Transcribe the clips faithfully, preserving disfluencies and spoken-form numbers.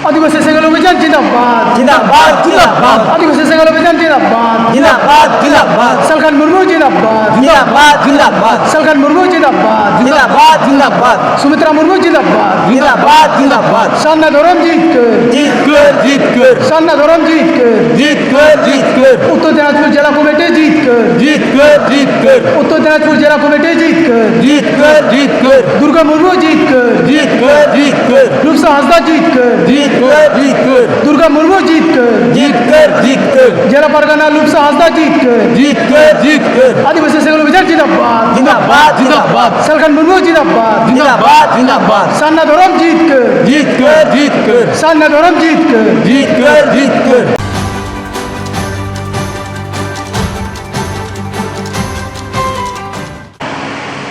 ᱟᱹᱫᱤᱵᱟᱹᱥᱤ ᱥᱮᱸᱜᱮᱞ ᱚᱵᱷᱤᱡᱟᱱ ᱡᱤᱱᱫᱟᱵᱟᱫ᱾ ᱡᱤᱱᱫᱟᱵᱟᱫ, ᱡᱤᱱᱫᱟᱵᱟᱫ᱾ ᱟᱹᱫᱤᱵᱟᱹᱥᱤ ᱥᱮᱸᱜᱮᱞ ᱚᱵᱷᱤᱡᱟᱱ ᱡᱤᱱᱫᱟᱵᱟᱫ᱾ ᱡᱤᱱᱫᱟᱵᱟᱫ, ᱡᱤᱱᱫᱟᱵᱟᱫ᱾ ᱥᱟᱞᱠᱷᱟᱱ ᱢᱩᱨᱢᱩ ᱡᱤᱱᱫᱟᱵᱟᱫ᱾ ᱡᱤᱱᱫᱟᱵᱟᱫ, ᱡᱤᱱᱫᱟᱵᱟᱫ᱾ ᱥᱟᱞᱠᱷᱟᱱ ᱢᱩᱨᱢᱩ ᱡᱤᱱᱫᱟᱵᱟᱫ᱾ ᱡᱤᱱᱫᱟᱵᱟᱫ, ᱡᱤᱱᱫᱟᱵᱟᱫ᱾ ᱥᱩᱢᱤᱛᱨᱟ ᱢᱩᱨᱢᱩ ᱡᱤᱱᱫᱟᱵᱟᱫ᱾ ᱡᱤᱱᱫᱟᱵᱟᱫ, ᱡᱤᱱᱫᱟᱵᱟᱫ᱾ ᱥᱟᱨᱱᱟ ᱫᱷᱚᱨᱚᱢ ᱡᱤᱛᱠᱟᱹᱨ᱾ ᱡᱤᱛᱠᱟᱹᱨ, ᱡᱤᱛᱠᱟᱹᱨ᱾ ᱥᱟᱨᱱᱟ ᱫᱷᱚᱨᱚᱢ ᱡᱤᱛᱠᱟᱹᱨ᱾ ᱡᱤᱛᱠᱟᱹᱨ, ᱡᱤᱛᱠᱟᱹᱨ᱾ ᱩᱛᱛᱚᱨ ᱫᱤᱱᱟᱡᱽᱯᱩᱨ ᱡᱮᱞᱟ ᱠᱚᱢᱤᱴᱤ ᱡᱤᱛᱠᱟᱹᱨ᱾ ᱡᱤᱛᱠᱟᱹᱨ, ᱡᱤᱛᱠᱟᱹᱨ᱾ ᱩᱛᱛᱚᱨ ᱫᱤᱱᱟᱡᱽᱯᱩᱨ ᱡᱮᱞᱟ ᱠᱚᱢᱤᱴᱤ ᱡᱤᱛᱠᱟᱹᱨ᱾ ᱡᱤᱛᱠᱟᱹᱨ, ᱡᱤᱛᱠᱟᱹᱨ᱾ ᱫᱩᱨᱜᱟ ᱢᱩᱨᱢᱩ ᱡᱤᱛᱠᱟᱹᱨ᱾ ᱡᱤᱛᱠᱟᱹᱨ, ᱡᱤᱛᱠᱟᱹᱨ᱾ ᱨᱩᱯᱥᱟ ᱦᱟᱸᱥᱫᱟ ᱡᱤᱛᱠᱟᱹᱨ᱾ ᱡᱤᱛᱠᱟᱹᱨ, ᱡᱤᱛᱠᱟᱹᱨ᱾ ᱫᱩᱨᱜᱟ ᱢᱩᱨᱢᱩ ᱡᱤᱛᱠᱟᱹᱨ᱾ ᱡᱤᱛᱠᱟᱹᱨ, ᱡᱤᱛᱠᱟᱹᱨ᱾ ᱡᱮᱞᱟ ᱯᱟᱨᱜᱟᱱᱟ ᱞᱩᱯᱥᱟ ᱦᱟᱸᱥᱫᱟ ᱡᱤᱛᱠᱟᱹᱨ᱾ ᱡᱤᱛᱠᱟᱹᱨ, ᱡᱤᱛᱠᱟᱹᱨ᱾ ᱟᱹᱫᱤᱵᱟᱹᱥᱤ ᱥᱮᱸᱜᱮᱞ ᱚᱵᱷᱤᱡᱟᱱ ᱡᱤᱱᱫᱟᱵᱟᱫ᱾ ᱡᱤᱱᱫᱟᱵᱟᱫ, ᱡᱤᱱᱫᱟᱵᱟᱫ᱾ ᱥᱟᱞᱠᱷᱟᱱ ᱢᱩᱨᱢᱩ ᱡᱤᱱᱫᱟᱵᱟᱫ᱾ ᱡᱤᱱᱫᱟᱵᱟᱫ, ᱡᱤᱱᱫᱟᱵᱟᱫ᱾ ᱥᱟᱨᱱᱟ ᱫᱷᱚᱨᱚᱢ ᱡᱤᱛᱠᱟᱹᱨ᱾ ᱡᱤᱛᱠᱟᱹᱨ, ᱡᱤᱛᱠᱟᱹᱨ᱾ ᱥᱟᱨᱱᱟ ᱫᱷᱚᱨᱚᱢ ᱡᱤᱛᱠᱟᱹᱨ᱾ ᱡᱤᱛᱠᱟᱹᱨ, ᱡᱤᱛᱠᱟᱹᱨ᱾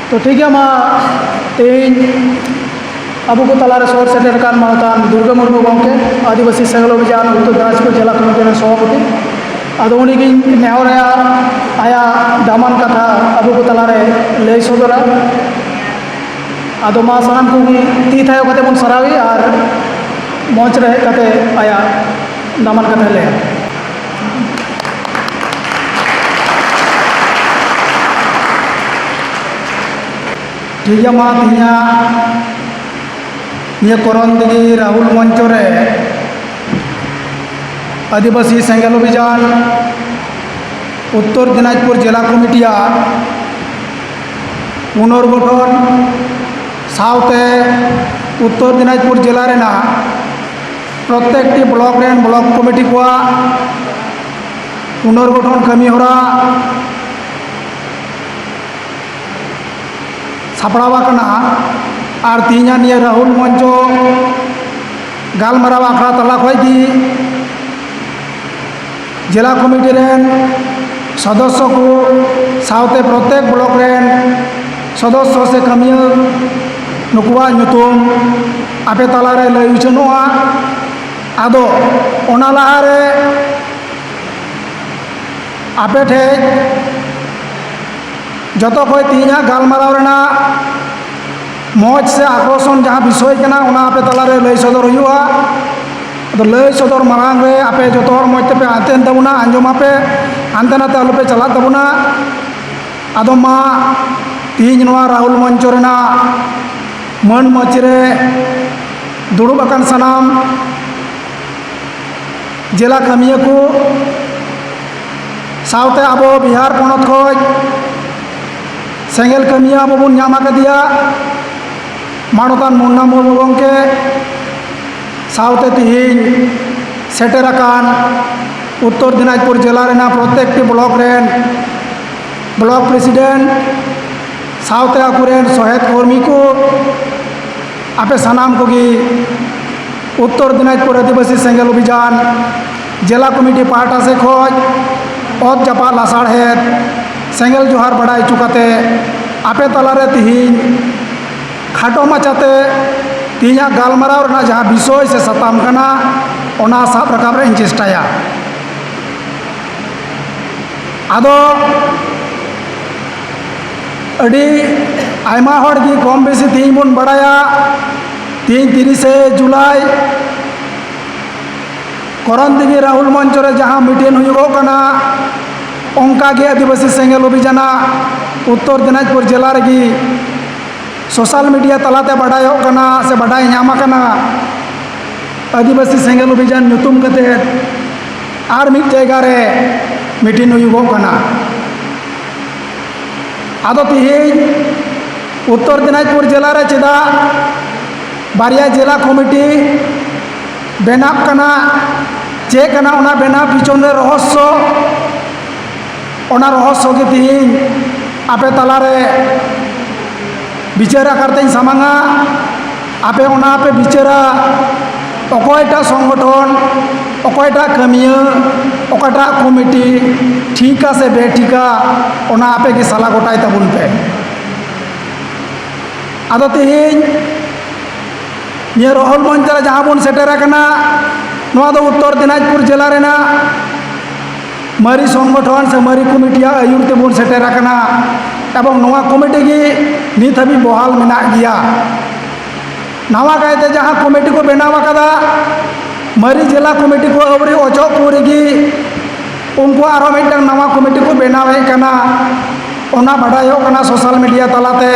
ᱛᱚ ᱴᱷᱤᱠ ᱜᱮᱭᱟ, ᱢᱟ ᱛᱮᱦᱮᱧ ᱟᱵᱚ ᱠᱚ ᱛᱟᱞᱟᱨᱮ ᱥᱚᱦᱚᱨ ᱥᱮᱴᱮᱨ ᱟᱠᱟᱱ ᱢᱟᱱᱚᱛᱟᱱ ᱫᱩᱨᱜᱟᱹ ᱢᱩᱨᱢᱩ ᱜᱚᱢᱠᱮ, ᱟᱹᱫᱤᱵᱟᱹᱥᱤ ᱥᱮᱸᱜᱮᱞ ᱚᱵᱷᱤᱡᱟᱱ ᱩᱛᱛᱚᱨ ᱫᱤᱱᱟᱡᱽᱯᱩᱨ ᱡᱮᱞᱟ ᱠᱚᱢᱤᱴᱤ ᱨᱮᱱ ᱥᱚᱵᱷᱟᱯᱚᱛᱤ, ᱟᱫᱚ ᱩᱱᱤᱜᱤᱧ ᱱᱮᱦᱚᱨᱟᱭᱟ ᱟᱭᱟᱜ ᱫᱟᱢᱟᱱ ᱠᱟᱛᱷᱟ ᱟᱵᱚ ᱠᱚ ᱛᱟᱞᱟᱨᱮ ᱞᱟᱹᱭ ᱥᱚᱫᱚᱨᱟ᱾ ᱟᱫᱚ ᱢᱟ ᱥᱟᱱᱟᱢ ᱠᱚᱜᱮ ᱛᱤ ᱛᱷᱟᱭᱚ ᱠᱟᱛᱮ ᱵᱚᱱ ᱥᱟᱨᱦᱟᱣᱮᱭᱟ ᱟᱨ ᱢᱚᱧᱪ ᱨᱮ ᱦᱮᱡ ᱠᱟᱛᱮ ᱟᱭᱟᱜ ᱫᱟᱢᱟᱱ ᱠᱟᱛᱷᱟᱭ ᱞᱟᱹᱭᱟ᱾ ᱴᱷᱤᱠ ᱜᱮᱭᱟ, ᱢᱟ ᱛᱮᱦᱮᱧᱟᱜ ᱱᱤᱭᱟᱹ ᱠᱚᱨᱚᱱ ᱫᱤᱜᱷᱤ ᱨᱟᱦᱩᱞ ᱢᱚᱧᱪᱚ ᱨᱮ ᱟᱹᱫᱤᱵᱟᱹᱥᱤ ᱥᱮᱸᱜᱮᱞ ᱚᱵᱷᱤᱡᱟᱱ ᱩᱛᱛᱚᱨ ᱫᱤᱱᱟᱡᱽᱯᱩᱨ ᱡᱮᱞᱟ ᱠᱚᱢᱤᱴᱤᱭᱟᱜ ᱯᱩᱱᱚᱨᱜᱚᱴᱷᱚᱱ ᱥᱟᱶᱛᱮ ᱩᱛᱛᱚᱨ ᱫᱤᱱᱟᱡᱽᱯᱩᱨ ᱡᱮᱞᱟ ᱨᱮᱱᱟᱜ ᱯᱨᱚᱛᱮᱠᱴᱤ ᱵᱞᱚᱠ ᱨᱮᱱ ᱵᱞᱚᱠ ᱠᱚᱢᱤᱴᱤ ᱠᱚᱣᱟᱜ ᱯᱩᱱᱚᱨᱜᱚᱴᱷᱚᱱ ᱠᱟᱹᱢᱤ ᱦᱚᱨᱟ ᱥᱟᱯᱲᱟᱣ ᱟᱠᱟᱱᱟ᱾ ᱟᱨ ᱛᱮᱦᱮᱧᱟᱜ ᱱᱤᱭᱟᱹ ᱨᱟᱦᱩᱞ ᱢᱚᱧᱪᱚ ᱜᱟᱞᱢᱟᱨᱟᱣ ᱟᱠᱷᱲᱟ ᱛᱟᱞᱟ ᱠᱷᱚᱱ ᱜᱮ ᱡᱮᱞᱟ ᱠᱚᱢᱤᱴᱤ ᱨᱮᱱ ᱥᱚᱫᱚᱥᱥᱚ ᱠᱚ ᱥᱟᱶᱛᱮ ᱯᱨᱚᱛᱮᱠ ᱵᱞᱚᱠ ᱨᱮᱱ ᱥᱚᱫᱚᱥᱥᱚ ᱥᱮ ᱠᱟᱹᱢᱤᱭᱟᱹ ᱱᱩᱠᱩᱣᱟᱜ ᱧᱩᱛᱩᱢ ᱟᱯᱮ ᱛᱟᱞᱟᱨᱮ ᱞᱟᱹᱭ ᱩᱪᱷᱟᱹᱱᱚᱜᱼᱟ᱾ ᱟᱫᱚ ᱚᱱᱟ ᱞᱟᱦᱟᱨᱮ ᱟᱯᱮ ᱴᱷᱮᱡ ᱡᱚᱛᱚ ᱠᱷᱚᱡ ᱛᱮᱦᱮᱧᱟᱜ ᱜᱟᱞᱢᱟᱨᱟᱣ ᱨᱮᱱᱟᱜ ᱢᱚᱡᱽ ᱥᱮ ᱟᱠᱚᱨᱥᱚᱱ ᱡᱟᱦᱟᱸ ᱵᱤᱥᱚᱭ ᱠᱟᱱᱟ, ᱚᱱᱟ ᱟᱯᱮ ᱛᱟᱞᱟᱨᱮ ᱞᱟᱹᱭ ᱥᱚᱫᱚᱨ ᱦᱩᱭᱩᱜᱼᱟ᱾ ᱟᱫᱚ ᱞᱟᱹᱭ ᱥᱚᱫᱚᱨ ᱢᱟᱲᱟᱝ ᱨᱮ ᱟᱯᱮ ᱡᱚᱛᱚ ᱦᱚᱲ ᱢᱚᱡᱽ ᱛᱮᱯᱮ ᱟᱛᱮᱱ ᱛᱟᱵᱚᱱᱟ, ᱟᱸᱡᱚᱢᱟᱯᱮ, ᱦᱟᱱᱛᱮ ᱱᱟᱛᱮ ᱟᱞᱚᱯᱮ ᱪᱟᱞᱟᱜ ᱛᱟᱵᱚᱱᱟ᱾ ᱟᱫᱚ ᱢᱟ, ᱛᱤᱦᱤᱧ ᱱᱚᱣᱟ ᱨᱟᱦᱩᱞ ᱢᱚᱧᱪᱚ ᱨᱮᱱᱟᱜ ᱢᱟᱹᱱ ᱢᱟᱹᱪᱤ ᱨᱮ ᱫᱩᱲᱩᱵ ᱟᱠᱟᱱ ᱥᱟᱱᱟᱢ ᱡᱮᱞᱟ ᱠᱟᱹᱢᱤᱭᱟᱹ ᱠᱚ ᱥᱟᱶᱛᱮ ᱟᱵᱚ ᱵᱤᱦᱟᱨ ᱯᱚᱱᱚᱛ ᱠᱷᱚᱱ ᱥᱮᱸᱜᱮᱞ ᱠᱟᱹᱢᱤᱭᱟᱹ ᱟᱵᱚ ᱵᱚᱱ ᱧᱟᱢ ᱟᱠᱟᱫᱮᱭᱟ, ᱢᱟᱱᱚᱛᱟᱱ ᱢᱩᱱᱱᱟ ᱢᱩᱨᱢᱩ ᱜᱚᱢᱠᱮ᱾ ᱥᱟᱶᱛᱮ ᱛᱤᱦᱤᱧ ᱥᱮᱴᱮᱨ ᱟᱠᱟᱱ ᱩᱛᱛᱚᱨ ᱫᱤᱱᱟᱡᱽᱯᱩᱨ ᱡᱮᱞᱟ ᱨᱮᱱᱟᱜ ᱯᱨᱚᱛᱮᱠᱴᱤ ᱵᱞᱚᱠ ᱨᱮᱱ ᱵᱞᱚᱠ ᱯᱨᱮᱥᱤᱰᱮᱱᱴ, ᱥᱟᱶᱛᱮ ᱟᱠᱚᱨᱮᱱ ᱥᱚᱦᱮᱫ ᱠᱚᱨᱢᱤ ᱠᱚ, ᱟᱯᱮ ᱥᱟᱱᱟᱢ ᱠᱚᱜᱮ ᱩᱛᱛᱚᱨ ᱫᱤᱱᱟᱡᱽᱯᱩᱨ ᱟᱹᱫᱤᱵᱟᱹᱥᱤ ᱥᱮᱸᱜᱮᱞ ᱚᱵᱷᱤᱡᱟᱱ ᱡᱮᱞᱟ ᱠᱚᱢᱤᱴᱤ ᱯᱟᱦᱴᱟ ᱥᱮᱫ ᱠᱷᱚᱱ ᱚᱛ ᱡᱟᱯᱟᱜ ᱞᱟᱥᱟᱲᱦᱮᱫ ᱥᱮᱸᱜᱮᱞ ᱡᱚᱦᱟᱨ ᱵᱟᱲᱟᱭ ᱦᱚᱪᱚ ᱠᱟᱛᱮ, ᱟᱯᱮ ᱛᱟᱞᱟᱨᱮ ᱛᱤᱦᱤᱧ ᱠᱷᱟᱴᱚ ᱢᱟᱪᱷᱟᱛᱮ ᱛᱤᱦᱤᱧᱟᱜ ᱜᱟᱞᱢᱟᱨᱟᱣ ᱨᱮᱱᱟᱜ ᱡᱟᱦᱟᱸ ᱵᱤᱥᱚᱭ ᱥᱮ ᱥᱟᱛᱟᱢ ᱠᱟᱱᱟ, ᱚᱱᱟ ᱥᱟᱵ ᱨᱟᱠᱟᱵ ᱨᱮ ᱤᱧ ᱪᱮᱥᱴᱟᱭᱟ᱾ ᱟᱫᱚ ᱟᱹᱰᱤ ᱟᱭᱢᱟ ᱦᱚᱲ ᱜᱮ ᱠᱚᱢ ᱵᱮᱥᱤ ᱛᱮᱦᱮᱧ ᱵᱚᱱ ᱵᱟᱲᱟᱭᱟ, ᱛᱮᱦᱮᱧ ᱛᱤᱨᱤᱥᱮ ᱡᱩᱞᱟᱭ ᱠᱚᱨᱚᱱ ᱫᱤᱜᱷᱤ ᱨᱟᱦᱩᱞ ᱢᱚᱧᱪᱚ ᱨᱮ ᱡᱟᱦᱟᱸ ᱢᱤᱴᱤᱝ ᱦᱩᱭᱩᱜᱚᱜ ᱠᱟᱱᱟ, ᱚᱱᱠᱟᱜᱮ ᱟᱹᱫᱤᱵᱟᱹᱥᱤ ᱥᱮᱸᱜᱮᱞ ᱚᱵᱷᱤᱡᱟᱱᱟᱜ ᱩᱛᱛᱚᱨ ᱫᱤᱱᱟᱡᱽᱯᱩᱨ ᱡᱮᱞᱟ ᱨᱮᱜᱮ ᱥᱳᱥᱟᱞ ᱢᱤᱰᱤᱭᱟ ᱛᱟᱞᱟᱛᱮ ᱵᱟᱰᱟᱭᱚᱜ ᱠᱟᱱᱟ ᱥᱮ ᱵᱟᱰᱟᱭ ᱧᱟᱢ ᱟᱠᱟᱱᱟ, ᱟᱹᱫᱤᱵᱟᱹᱥᱤ ᱥᱮᱸᱜᱮᱞ ᱚᱵᱷᱤᱡᱟᱱ ᱧᱩᱛᱩᱢ ᱠᱟᱛᱮ ᱟᱨ ᱢᱤᱫ ᱡᱟᱭᱜᱟ ᱨᱮ ᱢᱤᱴᱤᱝ ᱦᱩᱭᱩᱜᱚᱜ ᱠᱟᱱᱟ᱾ ᱟᱫᱚ ᱛᱮᱦᱮᱧ ᱩᱛᱛᱚᱨ ᱫᱤᱱᱟᱡᱽᱯᱩᱨ ᱡᱮᱞᱟ ᱨᱮ ᱪᱮᱫᱟᱜ ᱵᱟᱨᱭᱟ ᱡᱮᱞᱟ ᱠᱚᱢᱤᱴᱤ ᱵᱮᱱᱟᱜ ᱠᱟᱱᱟ, ᱪᱮᱫ ᱠᱟᱱᱟ ᱚᱱᱟ ᱵᱮᱱᱟᱣ ᱯᱤᱪᱷᱚᱱ ᱨᱮ ᱨᱚᱦᱚᱥᱥᱚ, ᱚᱱᱟ ᱨᱚᱦᱚᱥᱥᱚ ᱜᱮ ᱛᱮᱦᱮᱧ ᱟᱯᱮ ᱛᱟᱞᱟᱨᱮ ᱵᱤᱪᱟᱹᱨ ᱟᱠᱟᱨ ᱛᱮᱧ ᱥᱟᱢᱟᱝᱟ᱾ ᱟᱯᱮ ᱚᱱᱟ ᱯᱮ ᱵᱤᱪᱟᱹᱨᱟ, ᱚᱠᱚᱭᱴᱟᱜ ᱥᱚᱝᱜᱚᱴᱷᱚᱱ, ᱚᱠᱚᱭᱴᱟᱜ ᱠᱟᱹᱢᱤᱭᱟᱹ, ᱚᱠᱟᱴᱟᱜ ᱠᱚᱢᱤᱴᱤ ᱴᱷᱤᱠᱟ ᱥᱮ ᱵᱮᱴᱷᱤᱠᱟ, ᱚᱱᱟ ᱟᱯᱮ ᱜᱮ ᱥᱟᱞᱟ ᱜᱚᱴᱟᱭ ᱛᱟᱵᱚᱱ ᱯᱮ᱾ ᱟᱫᱚ ᱛᱮᱦᱮᱧ ᱱᱤᱭᱟᱹ ᱨᱚᱦᱚᱞ ᱢᱚᱧᱪᱚ ᱨᱮ ᱡᱟᱦᱟᱸ ᱵᱚᱱ ᱥᱮᱴᱮᱨ ᱟᱠᱟᱱᱟ, ᱱᱚᱣᱟ ᱫᱚ ᱩᱛᱛᱚᱨ ᱫᱤᱱᱟᱡᱽᱯᱩᱨ ᱡᱮᱞᱟ ᱨᱮᱱᱟᱜ ᱢᱟᱹᱨᱤ ᱥᱚᱝᱜᱚᱴᱷᱚᱱ ᱥᱮ ᱢᱟᱹᱨᱤ ᱠᱚᱢᱤᱴᱤᱭᱟᱜ ᱟᱹᱭᱩᱨ ᱛᱮᱵᱚᱱ ᱥᱮᱴᱮᱨ ᱟᱠᱟᱱᱟ, ᱮᱵᱚᱝ ᱱᱚᱣᱟ ᱠᱚᱢᱤᱴᱤ ᱜᱮ ᱱᱤᱛ ᱦᱟᱹᱵᱤᱡ ᱵᱚᱦᱟᱞ ᱢᱮᱱᱟᱜ ᱜᱮᱭᱟ᱾ ᱱᱟᱣᱟ ᱠᱟᱭᱛᱮ ᱡᱟᱦᱟᱸ ᱠᱚᱢᱤᱴᱤ ᱠᱚ ᱵᱮᱱᱟᱣ ᱟᱠᱟᱫᱟ, ᱢᱟᱨᱮ ᱡᱮᱞᱟ ᱠᱚᱢᱤᱴᱤ ᱠᱚ ᱟᱹᱣᱨᱤ ᱚᱪᱚᱜ ᱠᱚ ᱨᱮᱜᱮ ᱩᱱᱠᱩ ᱟᱨᱦᱚᱸ ᱢᱤᱫᱴᱟᱝ ᱱᱟᱣᱟ ᱠᱚᱢᱤᱴᱤ ᱠᱚ ᱵᱮᱱᱟᱣᱮᱫ ᱠᱟᱱᱟ, ᱚᱱᱟ ᱵᱟᱰᱟᱭᱚᱜ ᱠᱟᱱᱟ ᱥᱳᱥᱟᱞ ᱢᱤᱰᱤᱭᱟ ᱛᱟᱞᱟᱛᱮ᱾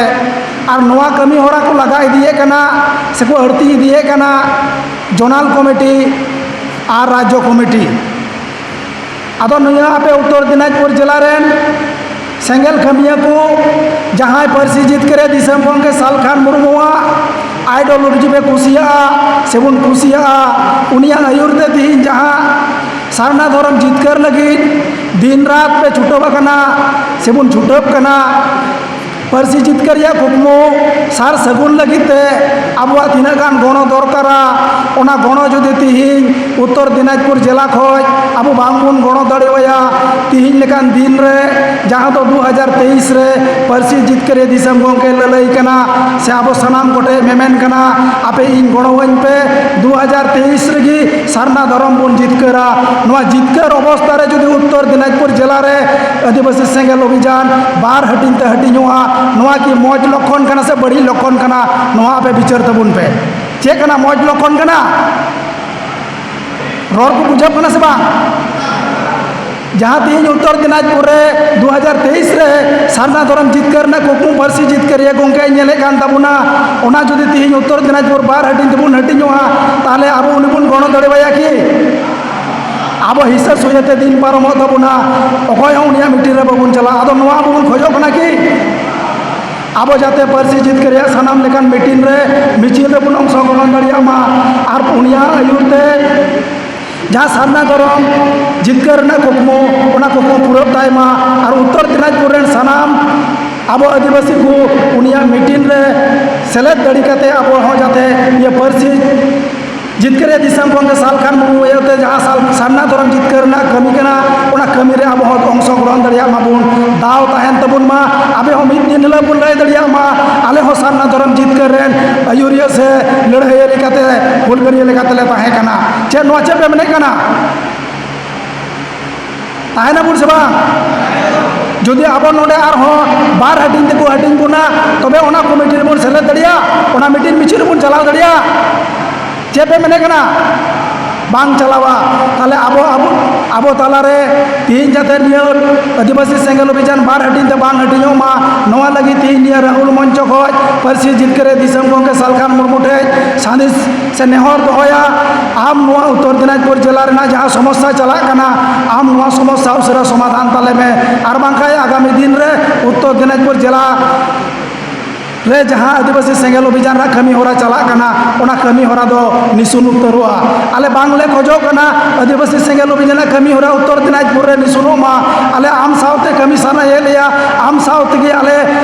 ᱟᱨ ᱱᱚᱣᱟ ᱠᱟᱹᱢᱤ ᱦᱚᱨᱟ ᱠᱚ ᱞᱟᱜᱟ ᱤᱫᱤᱭᱮᱫ ᱠᱟᱱᱟ ᱥᱮᱠᱚ ᱟᱹᱲᱛᱤ ᱤᱫᱤᱭᱮᱫ ᱠᱟᱱᱟ ᱡᱳᱱᱟᱞ ᱠᱚᱢᱤᱴᱤ ᱟᱨ ᱨᱟᱡᱽᱡᱚ ᱠᱚᱢᱤᱴᱤ᱾ ᱟᱫᱚ ᱱᱤᱭᱟᱹ ᱟᱯᱮ ᱩᱛᱛᱚᱨ ᱫᱤᱱᱟᱡᱽᱯᱩᱨ ᱡᱮᱞᱟ ᱨᱮᱱ ᱥᱮᱸᱜᱮᱞ ᱠᱟᱹᱢᱤᱭᱟᱹ ᱠᱚ ᱡᱟᱦᱟᱸᱭ ᱯᱟᱹᱨᱥᱤ ᱡᱤᱛᱠᱟᱹᱨᱤᱭᱟᱹ ᱫᱤᱥᱚᱢ ᱜᱚᱢᱠᱮ ᱥᱟᱞᱠᱷᱟᱱ ᱢᱩᱨᱢᱩᱣᱟᱜ ideology ᱯᱮ ᱠᱩᱥᱤᱭᱟᱜᱼᱟ ᱥᱮᱵᱚᱱ ᱠᱩᱥᱤᱭᱟᱜᱼᱟ, ᱩᱱᱤᱭᱟᱜ ᱟᱹᱭᱩᱨ ᱛᱮ ᱛᱮᱦᱮᱧ ᱡᱟᱦᱟᱸ ᱥᱟᱨᱱᱟ ᱫᱷᱚᱨᱚᱢ ᱡᱤᱛᱠᱟᱹᱨ ᱞᱟᱹᱜᱤᱫ ᱫᱤᱱ ᱨᱟᱛ ᱯᱮ ᱪᱷᱩᱴᱟᱹᱣ ᱟᱠᱟᱱᱟ ᱥᱮᱵᱚᱱ ᱪᱷᱩᱴᱟᱹᱣ ᱠᱟᱱᱟ, ᱯᱟᱹᱨᱥᱤ ᱡᱤᱛᱠᱟᱹᱨ ᱨᱮᱭᱟᱜ ᱠᱩᱠᱢᱩ ᱥᱟᱨ ᱥᱟᱹᱜᱩᱱ ᱞᱟᱹᱜᱤᱫ ᱛᱮ ᱟᱵᱚᱣᱟᱜ ᱛᱤᱱᱟᱹᱜ ᱜᱟᱱ ᱜᱚᱲᱚ ᱫᱚᱨᱠᱟᱨᱟ, ᱚᱱᱟ ᱜᱚᱲᱚ ᱡᱩᱫᱤ ᱛᱤᱦᱤᱧ ᱩᱛᱛᱚᱨ ᱫᱤᱱᱟᱡᱽᱯᱩᱨ ᱡᱮᱞᱟ ᱠᱷᱚᱱ ᱟᱵᱚ ᱵᱟᱝᱵᱚᱱ ᱜᱚᱲᱚ ᱫᱟᱲᱮᱣᱟᱭᱟ, ᱛᱤᱦᱤᱧ ᱞᱮᱠᱟᱱ ᱫᱤᱱ ᱨᱮ, ᱡᱟᱦᱟᱸ ᱫᱚ ᱫᱩ ᱦᱟᱡᱟᱨ ᱛᱮᱭᱤᱥ ᱨᱮ ᱯᱟᱹᱨᱥᱤ ᱡᱤᱛᱠᱟᱹᱨᱤᱭᱟᱹ ᱫᱤᱥᱚᱢ ᱜᱚᱢᱠᱮ ᱞᱟᱹᱞᱟᱹᱭ ᱠᱟᱱᱟ, ᱥᱮ ᱟᱵᱚ ᱥᱟᱱᱟᱢ ᱠᱚᱴᱷᱮᱱ ᱢᱮᱢᱮᱱ ᱠᱟᱱᱟ, ᱟᱯᱮ ᱤᱧ ᱜᱚᱲᱚᱣᱟᱹᱧ ᱯᱮ, ᱫᱩ ᱦᱟᱡᱟᱨ ᱛᱮᱭᱤᱥ ᱨᱮᱜᱮ ᱥᱟᱨᱱᱟ ᱫᱷᱚᱨᱚᱢ ᱵᱚᱱ ᱡᱤᱛᱠᱟᱹᱨᱟ᱾ ᱱᱚᱣᱟ ᱡᱤᱛᱠᱟᱹᱨ ᱚᱵᱚᱥᱛᱷᱟ ᱨᱮ ᱡᱩᱫᱤ ᱩᱛᱛᱚᱨ ᱫᱤᱱᱟᱡᱽᱯᱩᱨ ᱡᱮᱞᱟ ᱨᱮ ᱟᱹᱫᱤᱵᱟᱹᱥᱤ ᱥᱮᱸᱜᱮᱞ ᱚᱵᱷᱤᱡᱟᱱ ᱵᱟᱨ ᱦᱟᱹᱴᱤᱧ ᱛᱮ ᱦᱟᱹᱴᱤᱧᱚᱜᱼᱟ, ᱱᱚᱣᱟ ᱠᱤ ᱢᱚᱡᱽ ᱞᱚᱠᱠᱷᱚᱱ ᱠᱟᱱᱟ ᱥᱮ ᱵᱟᱹᱲᱤᱡ ᱞᱚᱠᱠᱷᱚᱱ ᱠᱟᱱᱟ? ᱱᱚᱣᱟ ᱟᱯᱮ ᱵᱤᱪᱟᱹᱨ ᱛᱟᱵᱚᱱ ᱯᱮ᱾ ᱪᱮᱫ ᱠᱟᱱᱟ, ᱢᱚᱡᱽ ᱞᱚᱠᱠᱷᱚᱱ ᱠᱟᱱᱟ? ᱨᱚᱲ ᱠᱚ ᱵᱩᱡᱷᱟᱹᱜ ᱠᱟᱱᱟ ᱥᱮ ᱵᱟᱝ? ᱡᱟᱦᱟᱸ ᱛᱮᱦᱮᱧ ᱩᱛᱛᱚᱨ ᱫᱤᱱᱟᱡᱽᱯᱩᱨ ᱨᱮ ᱫᱩ ᱦᱟᱡᱟᱨ ᱛᱮᱭᱤᱥ ᱨᱮ ᱥᱟᱨᱱᱟ ᱫᱷᱚᱨᱚᱢ ᱡᱤᱛᱠᱟᱹᱨ ᱨᱮᱱᱟᱜ ᱠᱩᱠᱢᱩ ᱯᱟᱹᱨᱥᱤ ᱡᱤᱛᱠᱟᱹᱨᱤᱭᱟᱹ ᱜᱚᱢᱠᱮᱭ ᱧᱮᱞᱮᱫ ᱠᱟᱱ ᱛᱟᱵᱚᱱᱟ, ᱚᱱᱟ ᱡᱩᱫᱤ ᱛᱮᱦᱮᱧ ᱩᱛᱛᱚᱨ ᱫᱤᱱᱟᱡᱽᱯᱩᱨ ᱵᱟᱨ ᱦᱟᱹᱴᱤᱧ ᱛᱮᱵᱚᱱ ᱦᱟᱹᱴᱤᱧᱚᱜᱼᱟ, ᱛᱟᱦᱚᱞᱮ ᱟᱵᱚ ᱩᱱᱤ ᱵᱚᱱ ᱜᱚᱲᱚ ᱫᱟᱲᱮᱣᱟᱭᱟ ᱠᱤ? ᱟᱵᱚ ᱦᱤᱥᱟᱹ ᱥᱩᱭᱟᱹ ᱛᱮ ᱫᱤᱱ ᱯᱟᱨᱚᱢᱚᱜ ᱛᱟᱵᱚᱱᱟ, ᱚᱠᱚᱭ ᱦᱚᱸ ᱩᱱᱤᱭᱟᱜ meeting ᱨᱮ ᱵᱟᱵᱚᱱ ᱪᱟᱞᱟᱜᱼᱟ᱾ ᱟᱫᱚ ᱱᱚᱣᱟ ᱟᱵᱚ ᱵᱚᱱ ᱠᱷᱚᱡᱚᱜ ᱠᱟᱱᱟ ᱠᱤ ᱟᱵᱚ ᱡᱟᱛᱮ ᱯᱟᱹᱨᱥᱤ ᱡᱤᱛᱠᱟᱹᱨ ᱨᱮᱭᱟᱜ ᱥᱟᱱᱟᱢ ᱞᱮᱠᱟᱱ meeting ᱨᱮ, ᱢᱤᱪᱷᱤᱞ ᱨᱮᱵᱚᱱ ᱚᱝᱥᱚᱜᱨᱚᱦᱚᱱ ᱫᱟᱲᱮᱭᱟᱜ ᱢᱟ ᱟᱨ ᱩᱱᱤᱭᱟᱜ ᱟᱹᱭᱩᱨ ᱛᱮ ᱡᱟᱦᱟᱸ ᱥᱟᱨᱱᱟ ᱫᱷᱚᱨᱚᱢ ᱡᱤᱛᱠᱟᱹᱨ ᱨᱮᱱᱟᱜ ᱠᱩᱠᱢᱩ, ᱚᱱᱟ ᱠᱩᱠᱢᱩ ᱯᱩᱨᱟᱹᱜ ᱛᱟᱭ ᱢᱟ᱾ ᱟᱨ ᱩᱛᱛᱚᱨ ᱫᱤᱱᱟᱡᱽᱯᱩᱨ ᱨᱮᱱ ᱥᱟᱱᱟᱢ ᱟᱵᱚ ᱟᱹᱫᱤᱵᱟᱹᱥᱤ ᱠᱚ ᱩᱱᱤᱭᱟᱜ meeting ᱨᱮ ᱥᱮᱞᱮᱫ ᱫᱟᱲᱮ ᱠᱟᱛᱮ ᱟᱵᱚ ᱦᱚᱸ ᱡᱟᱛᱮ ᱱᱤᱭᱟᱹ ᱯᱟᱹᱨᱥᱤ ᱡᱤᱛᱠᱟᱹᱨᱤᱭᱟᱹ ᱫᱤᱥᱚᱢ ᱜᱚᱢᱠᱮ ᱥᱟᱞᱠᱷᱟᱱ ᱢᱩᱨᱢᱩ ᱟᱹᱭᱩᱨ ᱛᱮ ᱡᱟᱦᱟᱸ ᱥᱟᱞ-, ᱥᱟᱨᱱᱟ ᱫᱷᱚᱨᱚᱢ ᱡᱤᱛᱠᱟᱹᱨ ᱨᱮᱱᱟᱜ ᱠᱟᱹᱢᱤ ᱠᱟᱱᱟ, ᱚᱱᱟ ᱠᱟᱹᱢᱤ ᱨᱮ ᱟᱵᱚ ᱦᱚᱸ ᱚᱝᱥᱚᱜᱨᱚᱦᱚᱱ ᱫᱟᱲᱮᱭᱟᱜ ᱢᱟᱵᱚᱱ, ᱫᱟᱣ ᱛᱟᱦᱮᱱ ᱛᱟᱵᱚᱱ ᱢᱟ, ᱟᱵᱚ ᱦᱚᱸ ᱢᱤᱫ ᱫᱤᱱ ᱦᱤᱞᱳᱜ ᱵᱚᱱ ᱞᱟᱹᱭ ᱫᱟᱲᱮᱭᱟᱜ ᱢᱟ, ᱟᱞᱮ ᱦᱚᱸ ᱥᱟᱨᱱᱟ ᱫᱷᱚᱨᱚᱢ ᱡᱤᱛᱠᱟᱹᱨ ᱨᱮᱱ ᱟᱹᱭᱩᱨᱤᱭᱟᱹ ᱥᱮ ᱞᱟᱹᱲᱦᱟᱹᱭᱤᱭᱟᱹ ᱞᱮᱠᱟᱛᱮ, ᱦᱩᱞᱜᱟᱹᱨᱤᱭᱟᱹ ᱞᱮᱠᱟᱛᱮ ᱞᱮ ᱛᱟᱦᱮᱸ ᱠᱟᱱᱟ᱾ ᱪᱮᱫ ᱱᱚᱣᱟ ᱪᱮᱫ ᱯᱮ ᱢᱮᱱᱮᱫ ᱠᱟᱱᱟ? ᱛᱟᱦᱮᱱᱟᱵᱚᱱ ᱥᱮ ᱵᱟᱝ? ᱡᱩᱫᱤ ᱟᱵᱚ ᱱᱚᱰᱮ ᱟᱨᱦᱚᱸ ᱵᱟᱨ ᱦᱟᱹᱴᱤᱧ ᱛᱮᱠᱚ ᱦᱟᱹᱴᱤᱧ ᱵᱚᱱᱟ, ᱛᱚᱵᱮ ᱚᱱᱟ ᱠᱚᱢᱤᱴᱤ ᱨᱮᱵᱚᱱ ᱥᱮᱞᱮᱫ ᱫᱟᱲᱮᱭᱟᱜᱼᱟ, ᱚᱱᱟ meeting ᱢᱤᱪᱷᱤᱞ ᱨᱮᱵᱚᱱ ᱪᱟᱞᱟᱣ ᱫᱟᱲᱮᱭᱟᱜᱼᱟ᱾ ᱪᱮᱫ ᱯᱮ ᱢᱮᱱᱮᱫ ᱠᱟᱱᱟ? ᱵᱟᱝ ᱪᱟᱞᱟᱣᱟ, ᱛᱟᱦᱞᱮ ᱟᱵᱚ ᱟᱵᱚ ᱟᱵᱚ ᱛᱟᱞᱟᱨᱮ ᱛᱤᱦᱤᱧ ᱡᱟᱛᱮ ᱱᱤᱭᱟᱹ ᱟᱹᱫᱤᱵᱟᱹᱥᱤ ᱥᱮᱸᱜᱮᱞ ᱚᱵᱷᱤᱡᱟᱱ ᱵᱟᱨ ᱦᱟᱹᱴᱤᱧ ᱛᱮ ᱵᱟᱝ ᱦᱟᱹᱴᱤᱧᱚᱜ ᱢᱟ, ᱱᱚᱣᱟ ᱞᱟᱹᱜᱤᱫ ᱛᱤᱦᱤᱧ ᱱᱤᱭᱟᱹ ᱨᱟᱦᱩᱞ ᱢᱚᱧᱪᱚ ᱠᱷᱚᱱ ᱯᱟᱹᱨᱥᱤ ᱡᱤᱛᱠᱟᱹᱨᱤᱭᱟᱹ ᱫᱤᱥᱚᱢ ᱜᱚᱢᱠᱮ ᱥᱟᱞᱠᱷᱟᱱ ᱢᱩᱨᱢᱩ ᱴᱷᱮᱱ ᱥᱟᱸᱫᱮᱥ ᱥᱮ ᱱᱮᱦᱚᱨ ᱫᱚᱦᱚᱭᱟ, ᱟᱢ ᱱᱚᱣᱟ ᱩᱛᱛᱚᱨ ᱫᱤᱱᱟᱡᱽᱯᱩᱨ ᱡᱮᱞᱟ ᱨᱮᱱᱟᱜ ᱡᱟᱦᱟᱸ ᱥᱚᱢᱚᱥᱥᱟ ᱪᱟᱞᱟᱜ ᱠᱟᱱᱟ, ᱟᱢ ᱱᱚᱣᱟ ᱥᱚᱢᱚᱥᱥᱟ ᱩᱥᱟᱹᱨᱟ ᱥᱚᱢᱟᱫᱷᱟᱱ ᱛᱟᱞᱮ ᱢᱮ, ᱟᱨ ᱵᱟᱝᱠᱷᱟᱱ ᱟᱜᱟᱢᱤ ᱫᱤᱱ ᱨᱮ ᱩᱛᱛᱚᱨ ᱫᱤᱱᱟᱡᱽᱯᱩᱨ ᱡᱮᱞᱟ ᱨᱮ ᱡᱟᱦᱟᱸ ᱟᱹᱫᱤᱵᱟᱹᱥᱤ ᱥᱮᱸᱜᱮᱞ ᱚᱵᱷᱤᱡᱟᱱ ᱨᱮᱱᱟᱜ ᱠᱟᱹᱢᱤ ᱦᱚᱨᱟ ᱪᱟᱞᱟᱜ ᱠᱟᱱᱟ, ᱚᱱᱟ ᱠᱟᱹᱢᱤ ᱦᱚᱨᱟ ᱫᱚ ᱱᱤᱥᱩᱱ ᱩᱛᱟᱹᱨᱚᱜᱼᱟ᱾ ᱟᱞᱮ ᱵᱟᱝᱞᱮ ᱠᱷᱚᱡᱚᱜ ᱠᱟᱱᱟ ᱟᱹᱫᱤᱵᱟᱹᱥᱤ ᱥᱮᱸᱜᱮᱞ ᱚᱵᱷᱤᱡᱟᱱ ᱨᱮᱱᱟᱜ ᱠᱟᱹᱢᱤ ᱦᱚᱨᱟ ᱩᱛᱛᱚᱨ ᱫᱤᱱᱟᱡᱽᱯᱩᱨ ᱨᱮ ᱱᱤᱥᱩᱱᱚᱜ ᱢᱟ᱾ ᱟᱞᱮ ᱟᱢ ᱥᱟᱶᱛᱮ ᱠᱟᱹᱢᱤ ᱥᱟᱱᱟᱭᱮᱫ ᱞᱮᱭᱟ, ᱟᱢ ᱥᱟᱶ ᱛᱮᱜᱮ ᱟᱞᱮ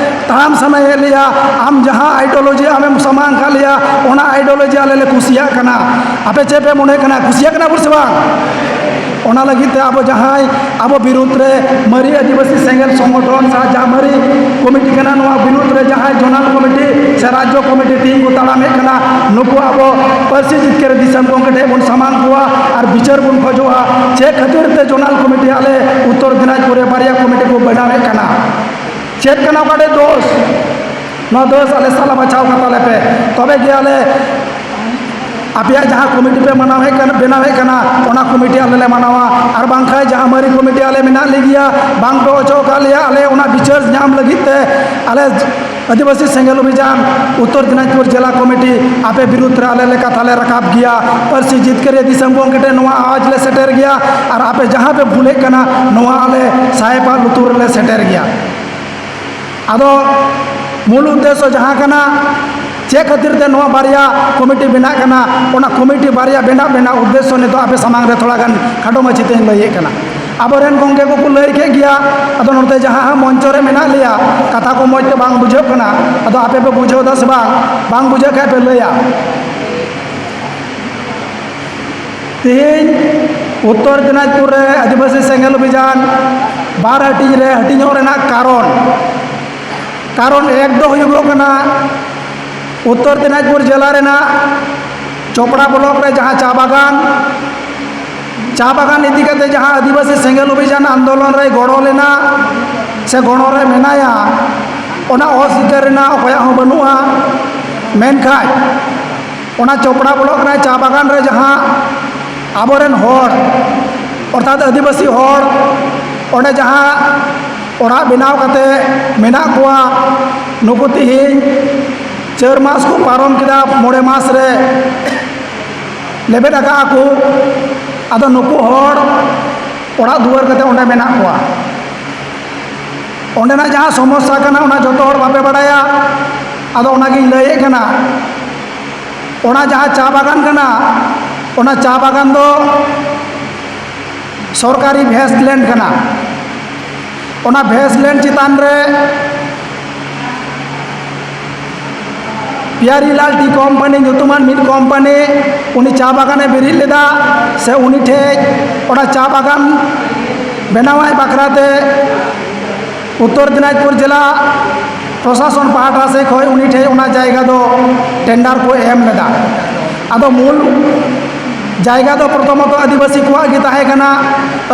ᱛᱟᱲᱟᱢ ᱥᱟᱱᱟᱭᱮᱫ ᱞᱮᱭᱟ᱾ ᱟᱢ ᱡᱟᱦᱟᱸ ideology ᱟᱢᱮᱢ ᱥᱟᱢᱟᱝ ᱟᱠᱟᱫ ᱞᱮᱭᱟ, ᱚᱱᱟ ideology ᱟᱞᱮ ᱞᱮ ᱠᱩᱥᱤᱭᱟᱜ ᱠᱟᱱᱟ᱾ ᱟᱯᱮ ᱪᱮᱫ ᱯᱮ ᱢᱚᱱᱮ ᱠᱟᱱᱟ, ᱠᱩᱥᱤᱭᱟᱜ ᱠᱟᱱᱟ ᱵᱚᱱ ᱥᱮ ᱵᱟᱝ? ᱚᱱᱟ ᱞᱟᱹᱜᱤᱫ ᱛᱮ ᱟᱵᱚ ᱡᱟᱦᱟᱸᱭ ᱟᱵᱚ ᱵᱤᱨᱩᱫᱽ ᱨᱮ ᱢᱟᱹᱨᱤ ᱟᱹᱫᱤᱵᱟᱹᱥᱤ ᱥᱮᱸᱜᱮᱞ ᱥᱚᱝᱜᱚᱴᱷᱚᱱ ᱥᱮ ᱡᱟᱦᱟᱸ ᱢᱟᱹᱨᱤ ᱠᱚᱢᱤᱴᱤ ᱠᱟᱱᱟ, ᱱᱚᱣᱟ ᱵᱤᱨᱩᱫᱽ ᱨᱮ ᱡᱟᱦᱟᱸᱭ zonal committee ᱥᱮ ᱨᱟᱡᱽᱡᱚ committee ᱛᱤᱦᱤᱧ ᱠᱚ ᱛᱟᱲᱟᱢᱮᱫ ᱠᱟᱱᱟ, ᱱᱩᱠᱩ ᱟᱵᱚ ᱯᱟᱹᱨᱥᱤ ᱡᱤᱛᱠᱟᱹᱨᱤᱭᱟᱹ ᱫᱤᱥᱚᱢ ᱜᱚᱢᱠᱮ ᱴᱷᱮᱱ ᱵᱚᱱ ᱥᱟᱢᱟᱝ ᱠᱚᱣᱟ ᱟᱨ ᱵᱤᱪᱟᱹᱨ ᱵᱚᱱ ᱠᱷᱚᱡᱚᱜᱼᱟ᱾ ᱪᱮᱫ ᱠᱷᱟᱹᱛᱤᱨ ᱛᱮ zonal committee ᱟᱞᱮ ᱩᱛᱛᱚᱨ ᱫᱤᱱᱟᱡᱽᱯᱩᱨ ᱨᱮ ᱵᱟᱨᱭᱟ committee ᱠᱚ ᱵᱮᱱᱟᱣᱮᱫ ᱠᱟᱱᱟ? ᱪᱮᱫ ᱠᱟᱱᱟ ᱚᱠᱟᱴᱷᱮᱡ ᱫᱳᱥ? ᱱᱚᱣᱟ ᱫᱳᱥ ᱟᱞᱮ ᱥᱟᱞᱟ ᱵᱟᱪᱷᱟᱣ ᱠᱟᱛᱟ ᱞᱮᱯᱮ, ᱛᱚᱵᱮ ᱜᱮ ᱟᱞᱮ ᱟᱯᱮᱭᱟᱜ ᱡᱟᱦᱟᱸ ᱠᱚᱢᱤᱴᱤ ᱯᱮ ᱢᱟᱱᱟᱣᱮᱫ ᱠᱟᱱᱟ, ᱵᱮᱱᱟᱣᱮᱫ ᱠᱟᱱᱟ, ᱚᱱᱟ ᱠᱚᱢᱤᱴᱤ ᱟᱞᱮ ᱞᱮ ᱢᱟᱱᱟᱣᱟ᱾ ᱟᱨ ᱵᱟᱝᱠᱷᱟᱱ ᱡᱟᱦᱟᱸ ᱢᱟᱹᱨᱤ ᱠᱚᱢᱤᱴᱤ ᱟᱞᱮ ᱢᱮᱱᱟᱜ ᱞᱮᱜᱮᱭᱟ, ᱵᱟᱝ ᱯᱮ ᱚᱪᱚᱜ ᱟᱠᱟᱫ ᱞᱮᱭᱟ, ᱟᱞᱮ ᱚᱱᱟ ᱵᱤᱪᱟᱹᱨ ᱧᱟᱢ ᱞᱟᱹᱜᱤᱫ ᱛᱮ ᱟᱞᱮ ᱟᱹᱫᱤᱵᱟᱹᱥᱤ ᱥᱮᱸᱜᱮᱞ ᱚᱵᱷᱤᱡᱟᱱ ᱩᱛᱛᱚᱨ ᱫᱤᱱᱟᱡᱽᱯᱩᱨ ᱡᱮᱞᱟ ᱠᱚᱢᱤᱴᱤ ᱟᱯᱮ ᱵᱤᱨᱩᱫᱽ ᱨᱮ ᱟᱞᱮ ᱞᱮ ᱠᱟᱛᱷᱟ ᱞᱮ ᱨᱟᱠᱟᱵ ᱜᱮᱭᱟ᱾ ᱯᱟᱹᱨᱥᱤ ᱡᱤᱛᱠᱟᱹᱨᱤᱭᱟᱹ ᱫᱤᱥᱚᱢ ᱜᱚᱢᱠᱮ ᱴᱷᱮᱱ ᱱᱚᱣᱟ ᱟᱣᱟᱡᱽ ᱞᱮ ᱥᱮᱴᱮᱨ ᱜᱮᱭᱟ᱾ ᱟᱨ ᱟᱯᱮ ᱡᱟᱦᱟᱸ ᱯᱮ ᱵᱷᱩᱞᱮᱫ ᱠᱟᱱᱟ, ᱱᱚᱣᱟ ᱟᱞᱮ ᱥᱟᱦᱮᱵᱟᱜ ᱞᱩᱛᱩᱨ ᱨᱮᱞᱮ ᱥᱮᱴᱮᱨ ᱜᱮᱭᱟ᱾ ᱟᱫᱚ ᱢᱩᱞ ᱩᱫᱽᱫᱮᱥᱥᱚ ᱡᱟᱦᱟᱸ ᱠᱟᱱᱟ, ᱪᱮᱫ ᱠᱷᱟᱹᱛᱤᱨ ᱛᱮ ᱱᱚᱣᱟ ᱵᱟᱨᱭᱟ ᱠᱚᱢᱤᱴᱤ ᱵᱮᱱᱟᱜ ᱠᱟᱱᱟ, ᱚᱱᱟ ᱠᱚᱢᱤᱴᱤ ᱵᱟᱨᱭᱟ ᱵᱮᱱᱟᱜ ᱨᱮᱱᱟᱜ ᱩᱫᱽᱫᱮᱥᱥᱚ ᱱᱤᱛᱚᱜ ᱟᱯᱮ ᱥᱟᱢᱟᱝ ᱨᱮ ᱛᱷᱚᱲᱟ ᱜᱟᱱ ᱠᱷᱟᱴᱚ ᱢᱟᱪᱷᱟ ᱛᱮᱧ ᱞᱟᱹᱭᱮᱫ ᱠᱟᱱᱟ᱾ ᱟᱵᱚᱨᱮᱱ ᱜᱚᱢᱠᱮ ᱠᱚᱠᱚ ᱞᱟᱹᱭ ᱠᱮᱫ ᱜᱮᱭᱟ, ᱟᱫᱚ ᱱᱚᱛᱮ ᱡᱟᱦᱟᱸ ᱦᱟᱸᱜ ᱢᱚᱧᱪᱚ ᱨᱮ ᱢᱮᱱᱟᱜ ᱞᱮᱭᱟ, ᱠᱟᱛᱷᱟ ᱠᱚ ᱢᱚᱡᱽ ᱛᱮ ᱵᱟᱝ ᱵᱩᱡᱷᱟᱹᱜ ᱠᱟᱱᱟ᱾ ᱟᱫᱚ ᱟᱯᱮ ᱯᱮ ᱵᱩᱡᱷᱟᱹᱣ ᱫᱟ ᱥᱮ ᱵᱟᱝ? ᱵᱟᱝ ᱵᱩᱡᱷᱟᱹᱜ ᱠᱷᱟᱡ ᱯᱮ ᱞᱟᱹᱭᱟ᱾ ᱛᱮᱦᱮᱧ ᱩᱛᱛᱚᱨ ᱫᱤᱱᱟᱡᱽᱯᱩᱨ ᱨᱮ ᱟᱹᱫᱤᱵᱟᱹᱥᱤ ᱥᱮᱸᱜᱮᱞ ᱚᱵᱷᱤᱡᱟᱱ ᱵᱟᱨ ᱦᱟᱹᱴᱤᱧ ᱨᱮ ᱦᱟᱹᱴᱤᱧᱚᱜ ᱨᱮᱱᱟᱜ ᱠᱟᱨᱚᱱ, ᱠᱟᱨᱚᱱ ᱮᱠ ᱫᱚ ᱦᱩᱭᱩᱜᱚᱜ ᱠᱟᱱᱟ, ᱩᱛᱛᱚᱨ ᱫᱤᱱᱟᱡᱽᱯᱩᱨ ᱡᱮᱞᱟ ᱨᱮᱱᱟᱜ ᱪᱚᱯᱲᱟ ᱵᱞᱚᱠ ᱨᱮ ᱡᱟᱦᱟᱸ ᱪᱟ ᱵᱟᱜᱟᱱ, ᱪᱟ ᱵᱟᱜᱟᱱ ᱤᱫᱤ ᱠᱟᱛᱮ ᱡᱟᱦᱟᱸ ᱟᱹᱫᱤᱵᱟᱹᱥᱤ ᱥᱮᱸᱜᱮᱞ ᱚᱵᱷᱤᱡᱟᱱ ᱟᱱᱫᱳᱞᱚᱱ ᱨᱮᱭ ᱜᱚᱲᱚ ᱞᱮᱱᱟ ᱥᱮ ᱜᱚᱲᱚ ᱨᱮ ᱢᱮᱱᱟᱭᱟ, ᱚᱱᱟ ᱚᱥᱤᱠᱟᱹᱨ ᱨᱮᱱᱟᱜ ᱚᱠᱚᱭᱟᱜ ᱦᱚᱸ ᱵᱟᱹᱱᱩᱜᱼᱟ᱾ ᱢᱮᱱᱠᱷᱟᱱ ᱚᱱᱟ ᱪᱚᱯᱲᱟ ᱵᱞᱚᱠ ᱨᱮ ᱪᱟ ᱵᱟᱜᱟᱱ ᱨᱮ ᱡᱟᱦᱟᱸ ᱟᱵᱚᱨᱮᱱ ᱦᱚᱲ, ᱚᱨᱛᱷᱟᱛ ᱟᱹᱫᱤᱵᱟᱹᱥᱤ ᱦᱚᱲ, ᱚᱸᱰᱮ ᱡᱟᱦᱟᱸ ᱚᱲᱟᱜ ᱵᱮᱱᱟᱣ ᱠᱟᱛᱮ ᱢᱮᱱᱟᱜ ᱠᱚᱣᱟ, ᱱᱩᱠᱩ ᱛᱤᱦᱤᱧ ᱪᱟᱹᱨ ᱢᱟᱥ ᱠᱚ ᱯᱟᱨᱚᱢ ᱠᱮᱫᱟ, ᱢᱚᱬᱮ ᱢᱟᱥ ᱨᱮ ᱞᱮᱵᱮᱫ ᱟᱠᱟᱫᱼᱟ ᱠᱚ᱾ ᱟᱫᱚ ᱱᱩᱠᱩ ᱦᱚᱲ ᱚᱲᱟᱜ ᱫᱩᱣᱟᱹᱨ ᱠᱟᱛᱮ ᱚᱸᱰᱮ ᱢᱮᱱᱟᱜ ᱠᱚᱣᱟ᱾ ᱚᱸᱰᱮᱱᱟᱜ ᱡᱟᱦᱟᱸ ᱥᱚᱢᱚᱥᱥᱟ ᱠᱟᱱᱟ, ᱚᱱᱟ ᱡᱚᱛᱚ ᱦᱚᱲ ᱵᱟᱯᱮ ᱵᱟᱲᱟᱭᱟ᱾ ᱟᱫᱚ ᱚᱱᱟᱜᱤᱧ ᱞᱟᱹᱭᱮᱫ ᱠᱟᱱᱟ, ᱚᱱᱟ ᱡᱟᱦᱟᱸ ᱪᱟ ᱵᱟᱜᱟᱱ ᱠᱟᱱᱟ, ᱚᱱᱟ ᱪᱟ ᱵᱟᱜᱟᱱ ᱫᱚ ᱥᱚᱨᱠᱟᱨᱤ ᱵᱷᱮᱥᱴ ᱞᱮᱱᱰ ᱠᱟᱱᱟ᱾ ᱚᱱᱟ ᱵᱷᱮᱥᱴ ᱞᱮᱱᱰ ᱪᱮᱛᱟᱱ ᱨᱮ ᱯᱤᱭᱟᱨᱤᱞᱟᱞ ᱴᱤ ᱠᱳᱢᱯᱟᱱᱤ ᱧᱩᱛᱩᱢᱟᱱ ᱢᱤᱫ ᱠᱳᱢᱯᱟᱱᱤ ᱩᱱᱤ ᱪᱟ ᱵᱟᱜᱟᱱᱮ ᱵᱮᱨᱮᱫ ᱞᱮᱫᱟ, ᱥᱮ ᱩᱱᱤ ᱴᱷᱮᱡ ᱚᱱᱟ ᱪᱟ ᱵᱟᱜᱟᱱ ᱵᱮᱱᱟᱣᱟᱭ ᱵᱟᱠᱷᱨᱟ ᱛᱮ ᱩᱛᱛᱚᱨ ᱫᱤᱱᱟᱡᱽᱯᱩᱨ ᱡᱮᱞᱟ ᱯᱨᱚᱥᱟᱥᱚᱱ ᱯᱟᱦᱴᱟ ᱥᱮᱫ ᱠᱷᱚᱱ ᱩᱱᱤ ᱴᱷᱮᱱ ᱚᱱᱟ ᱡᱟᱭᱜᱟ ᱫᱚ ᱴᱮᱱᱰᱟᱨ ᱠᱚ ᱮᱢ ᱞᱮᱫᱟ᱾ ᱟᱫᱚ ᱢᱩᱞ ᱡᱟᱭᱜᱟ ᱫᱚ ᱯᱨᱚᱛᱷᱚᱢᱚᱛᱚ ᱟᱹᱫᱤᱵᱟᱹᱥᱤ ᱠᱚᱣᱟᱜ ᱜᱮ ᱛᱟᱦᱮᱸ ᱠᱟᱱᱟ᱾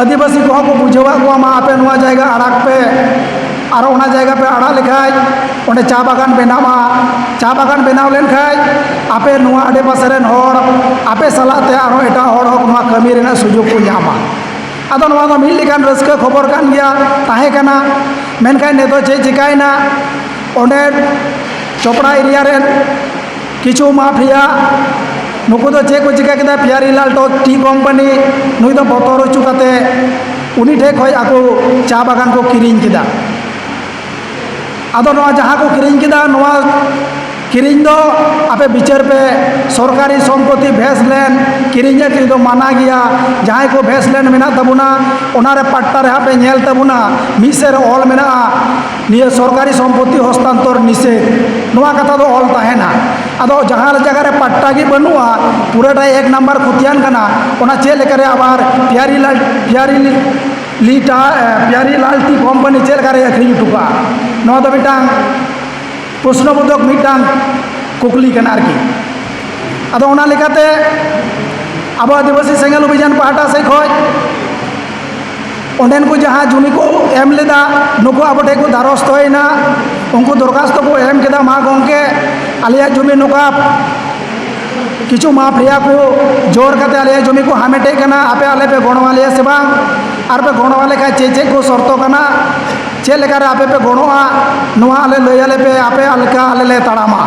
ᱟᱹᱫᱤᱵᱟᱹᱥᱤ ᱠᱚᱦᱚᱸ ᱠᱚ ᱵᱩᱡᱷᱟᱹᱣᱟᱫ ᱠᱚᱣᱟ, ᱢᱟ ᱟᱯᱮ ᱱᱚᱣᱟ ᱡᱟᱭᱜᱟ ᱟᱲᱟᱜ ᱯᱮ, ᱟᱨ ᱚᱱᱟ ᱡᱟᱭᱜᱟ ᱯᱮ ᱟᱲᱟᱜ ᱞᱮᱠᱷᱟᱡ ᱚᱸᱰᱮ ᱪᱟ ᱵᱟᱜᱟᱱ ᱵᱮᱱᱟᱣᱟ᱾ ᱪᱟ ᱵᱟᱜᱟᱱ ᱵᱮᱱᱟᱣ ᱞᱮᱱᱠᱷᱟᱡ ᱟᱯᱮ ᱱᱚᱣᱟ ᱟᱰᱮᱯᱟᱥᱮ ᱨᱮᱱ ᱦᱚᱲ ᱟᱯᱮ ᱥᱟᱞᱟᱜ ᱛᱮ ᱟᱨᱦᱚᱸ ᱮᱴᱟᱜ ᱦᱚᱲ ᱦᱚᱸ ᱱᱚᱣᱟ ᱠᱟᱹᱢᱤ ᱨᱮᱱᱟᱜ ᱥᱩᱡᱳᱜᱽ ᱠᱚ ᱧᱟᱢᱟ᱾ ᱟᱫᱚ ᱱᱚᱣᱟ ᱫᱚ ᱢᱤᱫ ᱞᱮᱠᱟᱱ ᱨᱟᱹᱥᱠᱟᱹ ᱠᱷᱚᱵᱚᱨ ᱠᱟᱱ ᱜᱮᱭᱟ, ᱛᱟᱦᱮᱸ ᱠᱟᱱᱟ᱾ ᱢᱮᱱᱠᱷᱟᱱ ᱱᱤᱛᱚᱜ ᱪᱮᱫ ᱪᱤᱠᱟᱭᱮᱱᱟ, ᱚᱸᱰᱮ ᱪᱚᱯᱲᱟ ᱮᱨᱤᱭᱟ ᱨᱮᱱ ᱠᱤᱪᱷᱩ ᱢᱟᱯᱷᱤᱭᱟ, ᱱᱩᱠᱩ ᱫᱚ ᱪᱮᱫ ᱠᱚ ᱪᱤᱠᱟ ᱠᱮᱫᱟ, ᱯᱤᱭᱟᱨᱤᱞᱟᱞ ᱴᱚ ᱴᱤ ᱠᱳᱢᱯᱟᱱᱤ, ᱱᱩᱭ ᱫᱚ ᱵᱚᱛᱚᱨ ᱦᱚᱪᱚ ᱠᱟᱛᱮ ᱩᱱᱤ ᱴᱷᱮᱡ ᱠᱷᱚᱡ ᱟᱠᱚ ᱪᱟ ᱵᱟᱜᱟᱱ ᱠᱚ ᱠᱤᱨᱤᱧ ᱠᱮᱫᱟ᱾ ᱟᱫᱚ ᱱᱚᱣᱟ ᱡᱟᱦᱟᱸ ᱠᱚ ᱠᱤᱨᱤᱧ ᱠᱮᱫᱟ, ᱱᱚᱣᱟ ᱠᱤᱨᱤᱧ ᱫᱚ ᱟᱯᱮ ᱵᱤᱪᱟᱹᱨ ᱯᱮ, ᱥᱚᱨᱠᱟᱨᱤ ᱥᱚᱢᱯᱚᱛᱤ ᱵᱷᱮᱥ ᱞᱮᱱᱰ ᱠᱤᱨᱤᱧ ᱟᱹᱠᱷᱨᱤᱧ ᱫᱚ ᱢᱟᱱᱟ ᱜᱮᱭᱟ᱾ ᱡᱟᱦᱟᱸᱭ ᱠᱚ ᱵᱷᱮᱥ ᱞᱮᱱᱰ ᱢᱮᱱᱟᱜ ᱛᱟᱵᱚᱱᱟ, ᱚᱱᱟ ᱨᱮ ᱯᱟᱴᱴᱟ ᱨᱮ ᱦᱟᱸᱜ ᱯᱮ ᱧᱮᱞ ᱛᱟᱵᱚᱱᱟ, ᱢᱤᱫ ᱥᱮᱫ ᱨᱮ ᱚᱞ ᱢᱮᱱᱟᱜᱼᱟ, "ᱱᱤᱭᱟᱹ ᱥᱚᱨᱠᱟᱨᱤ ᱥᱚᱢᱯᱚᱛᱤ ᱦᱚᱥᱛᱟᱱᱛᱚᱨ ᱱᱤᱥᱮᱫᱷ", ᱱᱚᱣᱟ ᱠᱟᱛᱷᱟ ᱫᱚ ᱚᱞ ᱛᱟᱦᱮᱱᱟ᱾ ᱟᱫᱚ ᱡᱟᱦᱟᱸ ᱡᱟᱭᱜᱟ ᱨᱮ ᱯᱟᱴᱴᱟ ᱜᱮ ᱵᱟᱹᱱᱩᱜᱼᱟ, ᱯᱩᱨᱟᱹᱴᱟ ᱮᱠ ᱱᱟᱢᱵᱟᱨ ᱠᱷᱚᱛᱤᱭᱟᱱ ᱠᱟᱱᱟ, ᱚᱱᱟ ᱪᱮᱫ ᱞᱮᱠᱟᱨᱮ ᱟᱵᱟᱨ ᱯᱤᱭᱟᱨᱤ ᱞᱟᱞ, ᱯᱤᱭᱟᱨᱤ ᱞᱤ ᱴᱟ-, ᱮ, ᱯᱤᱭᱟᱨᱤ ᱞᱟᱞ ᱴᱤ ᱠᱳᱢᱯᱟᱱᱤ ᱪᱮᱫ ᱞᱮᱠᱟᱨᱮ ᱟᱹᱠᱷᱨᱤᱧ ᱦᱚᱴᱚ ᱠᱟᱜᱼᱟ? ᱱᱚᱣᱟ ᱫᱚ ᱢᱤᱫᱴᱟᱝ ᱯᱨᱚᱥᱱᱚᱵᱳᱫᱷᱚᱠ ᱢᱤᱫᱴᱟᱝ ᱠᱩᱠᱞᱤ ᱠᱟᱱᱟ ᱟᱨᱠᱤ᱾ ᱟᱫᱚ ᱚᱱᱟ ᱞᱮᱠᱟᱛᱮ ᱟᱵᱚ ᱟᱹᱫᱤᱵᱟᱹᱥᱤ ᱥᱮᱸᱜᱮᱞ ᱚᱵᱷᱤᱡᱟᱱ ᱯᱟᱦᱴᱟ ᱥᱮᱫ ᱠᱷᱚᱱ ᱚᱸᱰᱮᱱ ᱠᱚ ᱡᱟᱦᱟᱸ ᱡᱩᱢᱤ ᱠᱚ ᱮᱢ ᱞᱮᱫᱟ, ᱱᱩᱠᱩ ᱟᱵᱚ ᱴᱷᱮᱱ ᱠᱚ ᱫᱟᱨᱚᱥᱛᱚᱭᱮᱱᱟ, ᱩᱱᱠᱩ ᱫᱚᱨᱠᱷᱟᱥᱛᱚ ᱠᱚ ᱮᱢ ᱠᱮᱫᱟ, "ᱢᱟ ᱜᱚᱢᱠᱮ, ᱟᱞᱮᱭᱟᱜ ᱡᱩᱢᱤ ᱱᱚᱝᱠᱟ ᱠᱤᱪᱷᱩ ᱢᱟᱯᱷᱤᱭᱟ ᱠᱚ ᱡᱳᱨ ᱠᱟᱛᱮ ᱟᱞᱮᱭᱟᱜ ᱡᱚᱢᱤ ᱠᱚ ᱦᱟᱢᱮᱴᱮᱫ ᱠᱟᱱᱟ, ᱟᱯᱮ ᱟᱞᱮ ᱯᱮ ᱜᱚᱲᱚ ᱟᱞᱮᱭᱟ ᱥᱮ ᱵᱟᱝ? ᱟᱨ ᱯᱮ ᱜᱚᱲᱚ ᱟᱞᱮ ᱠᱷᱟᱱ ᱪᱮᱫ ᱪᱮᱫ ᱠᱚ ᱥᱚᱨᱛᱚ ᱠᱟᱱᱟ, ᱪᱮᱫ ᱞᱮᱠᱟᱨᱮ ᱟᱯᱮ ᱯᱮ ᱜᱚᱲᱚᱜᱼᱟ, ᱱᱚᱣᱟ ᱟᱞᱮ ᱞᱟᱹᱭ ᱟᱞᱮ ᱯᱮ, ᱟᱯᱮ ᱞᱮᱠᱟ ᱟᱞᱮ ᱞᱮ ᱛᱟᱲᱟᱢᱟ᱾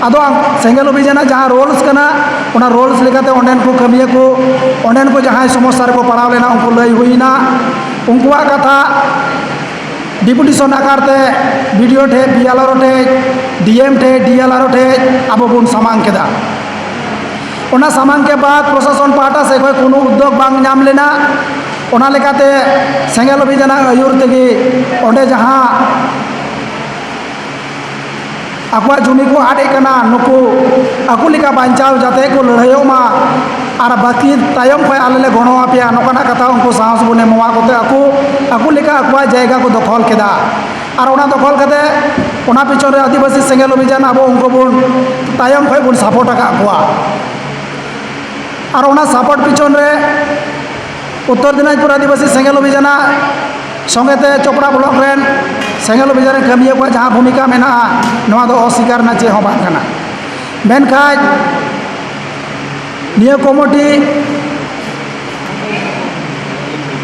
ᱟᱫᱚ ᱥᱮᱸᱜᱮᱞ ᱚᱵᱷᱤᱡᱟᱱᱟᱜ ᱡᱟᱦᱟᱸ ᱨᱩᱞᱥ ᱠᱟᱱᱟ, ᱚᱱᱟ ᱨᱩᱞᱥ ᱞᱮᱠᱟᱛᱮ ᱚᱸᱰᱮᱱ ᱠᱚ ᱠᱟᱹᱢᱤᱭᱟᱹ ᱠᱚ, ᱚᱸᱰᱮᱱ ᱠᱚ ᱡᱟᱦᱟᱸᱭ ᱥᱚᱢᱚᱥᱥᱟ ᱨᱮᱠᱚ ᱯᱟᱲᱟᱣ ᱞᱮᱱᱟ, ᱩᱱᱠᱩ ᱞᱟᱹᱭ ᱦᱩᱭᱱᱟ, ᱩᱱᱠᱩᱣᱟᱜ ᱠᱟᱛᱷᱟ ᱰᱮᱯᱩᱴᱮᱥᱚᱱ ᱟᱠᱟᱨ ᱛᱮ ᱵᱤ ᱰᱤ ᱳ ᱴᱷᱮᱡ, ᱵᱤ ᱮᱞ ᱟᱨ ᱳ ᱴᱷᱮᱡ, ᱰᱤ ᱮᱢ ᱴᱷᱮᱡ, ᱰᱤ ᱮᱞ ᱟᱨ ᱳ ᱴᱷᱮᱡ ᱟᱵᱚ ᱵᱚᱱ ᱥᱟᱢᱟᱝ ᱠᱮᱫᱟ᱾ ᱚᱱᱟ ᱥᱟᱢᱟᱝ ᱠᱮ ᱵᱟᱫ ᱯᱨᱚᱥᱟᱥᱚᱱ ᱯᱟᱦᱴᱟ ᱥᱮᱫ ᱠᱷᱚᱱ ᱠᱳᱱᱳ ᱩᱫᱽᱫᱳᱜᱽ ᱵᱟᱝ ᱧᱟᱢ ᱞᱮᱱᱟ᱾ ᱚᱱᱟ ᱞᱮᱠᱟᱛᱮ ᱥᱮᱸᱜᱮᱞ ᱚᱵᱷᱤᱡᱟᱱᱟᱜ ᱟᱹᱭᱩᱨ ᱛᱮᱜᱮ ᱚᱸᱰᱮ ᱡᱟᱦᱟᱸ ᱟᱠᱚᱣᱟᱜ ᱡᱩᱢᱤ ᱠᱚ ᱟᱫ ᱮᱫ ᱠᱟᱱᱟ, ᱱᱩᱠᱩ ᱟᱠᱚ ᱞᱮᱠᱟ ᱵᱟᱧᱪᱟᱣ ᱡᱟᱛᱮ ᱠᱚ ᱞᱟᱹᱲᱦᱟᱹᱭᱚᱜ ᱢᱟ ᱟᱨ ᱵᱟᱹᱠᱤ ᱛᱟᱭᱚᱢ ᱠᱷᱚᱱ ᱟᱞᱮ ᱞᱮ ᱜᱚᱲᱚ ᱟᱯᱮᱭᱟ, ᱱᱚᱝᱠᱟᱱᱟᱜ ᱠᱟᱛᱷᱟ ᱩᱱᱠᱩ ᱥᱟᱦᱚᱥ ᱵᱚᱱ ᱮᱢᱚᱜᱼᱟ ᱠᱚᱛᱮ ᱟᱠᱚ, ᱟᱠᱚ ᱞᱮᱠᱟ ᱟᱠᱚᱣᱟᱜ ᱡᱟᱭᱜᱟ ᱠᱚ ᱫᱚᱠᱷᱚᱞ ᱠᱮᱫᱟ᱾ ᱟᱨ ᱚᱱᱟ ᱫᱚᱠᱷᱚᱞ ᱠᱟᱛᱮ ᱚᱱᱟ ᱯᱤᱪᱷᱚᱱ ᱨᱮ ᱟᱹᱫᱤᱵᱟᱹᱥᱤ ᱥᱮᱸᱜᱮᱞ ᱚᱵᱷᱤᱡᱟᱱ ᱟᱵᱚ ᱩᱱᱠᱩ ᱵᱚᱱ ᱛᱟᱭᱚᱢ ᱠᱷᱚᱱ ᱵᱚᱱ ᱥᱟᱯᱳᱨᱴ ᱟᱠᱟᱫ ᱠᱚᱣᱟ᱾ ᱟᱨ ᱚᱱᱟ ᱥᱟᱯᱳᱨᱴ ᱯᱤᱪᱷᱚᱱ ᱨᱮ ᱩᱛᱛᱚᱨ ᱫᱤᱱᱟᱡᱽᱯᱩᱨ ᱟᱹᱫᱤᱵᱟᱹᱥᱤ ᱥᱮᱸᱜᱮᱞ ᱚᱵᱷᱤᱡᱟᱱᱟᱜ ᱥᱚᱸᱜᱮ ᱛᱮ ᱪᱚᱯᱲᱟ ᱵᱞᱚᱠ ᱨᱮᱱ ᱥᱮᱸᱜᱮᱞ ᱚᱵᱷᱤᱡᱟᱱ ᱨᱮᱱ ᱠᱟᱹᱢᱤᱭᱟᱹ ᱠᱚᱣᱟᱜ ᱡᱟᱦᱟᱸ ᱵᱷᱩᱢᱤᱠᱟ ᱢᱮᱱᱟᱜᱼᱟ, ᱱᱚᱣᱟ ᱫᱚ ᱚᱥᱤᱠᱟᱨ ᱨᱮᱱᱟᱜ ᱪᱮᱫ ᱦᱚᱸ ᱵᱟᱝ ᱠᱟᱱᱟ᱾ ᱢᱮᱱᱠᱷᱟᱱ ᱱᱤᱭᱟᱹ ᱠᱚᱢᱤᱴᱤ,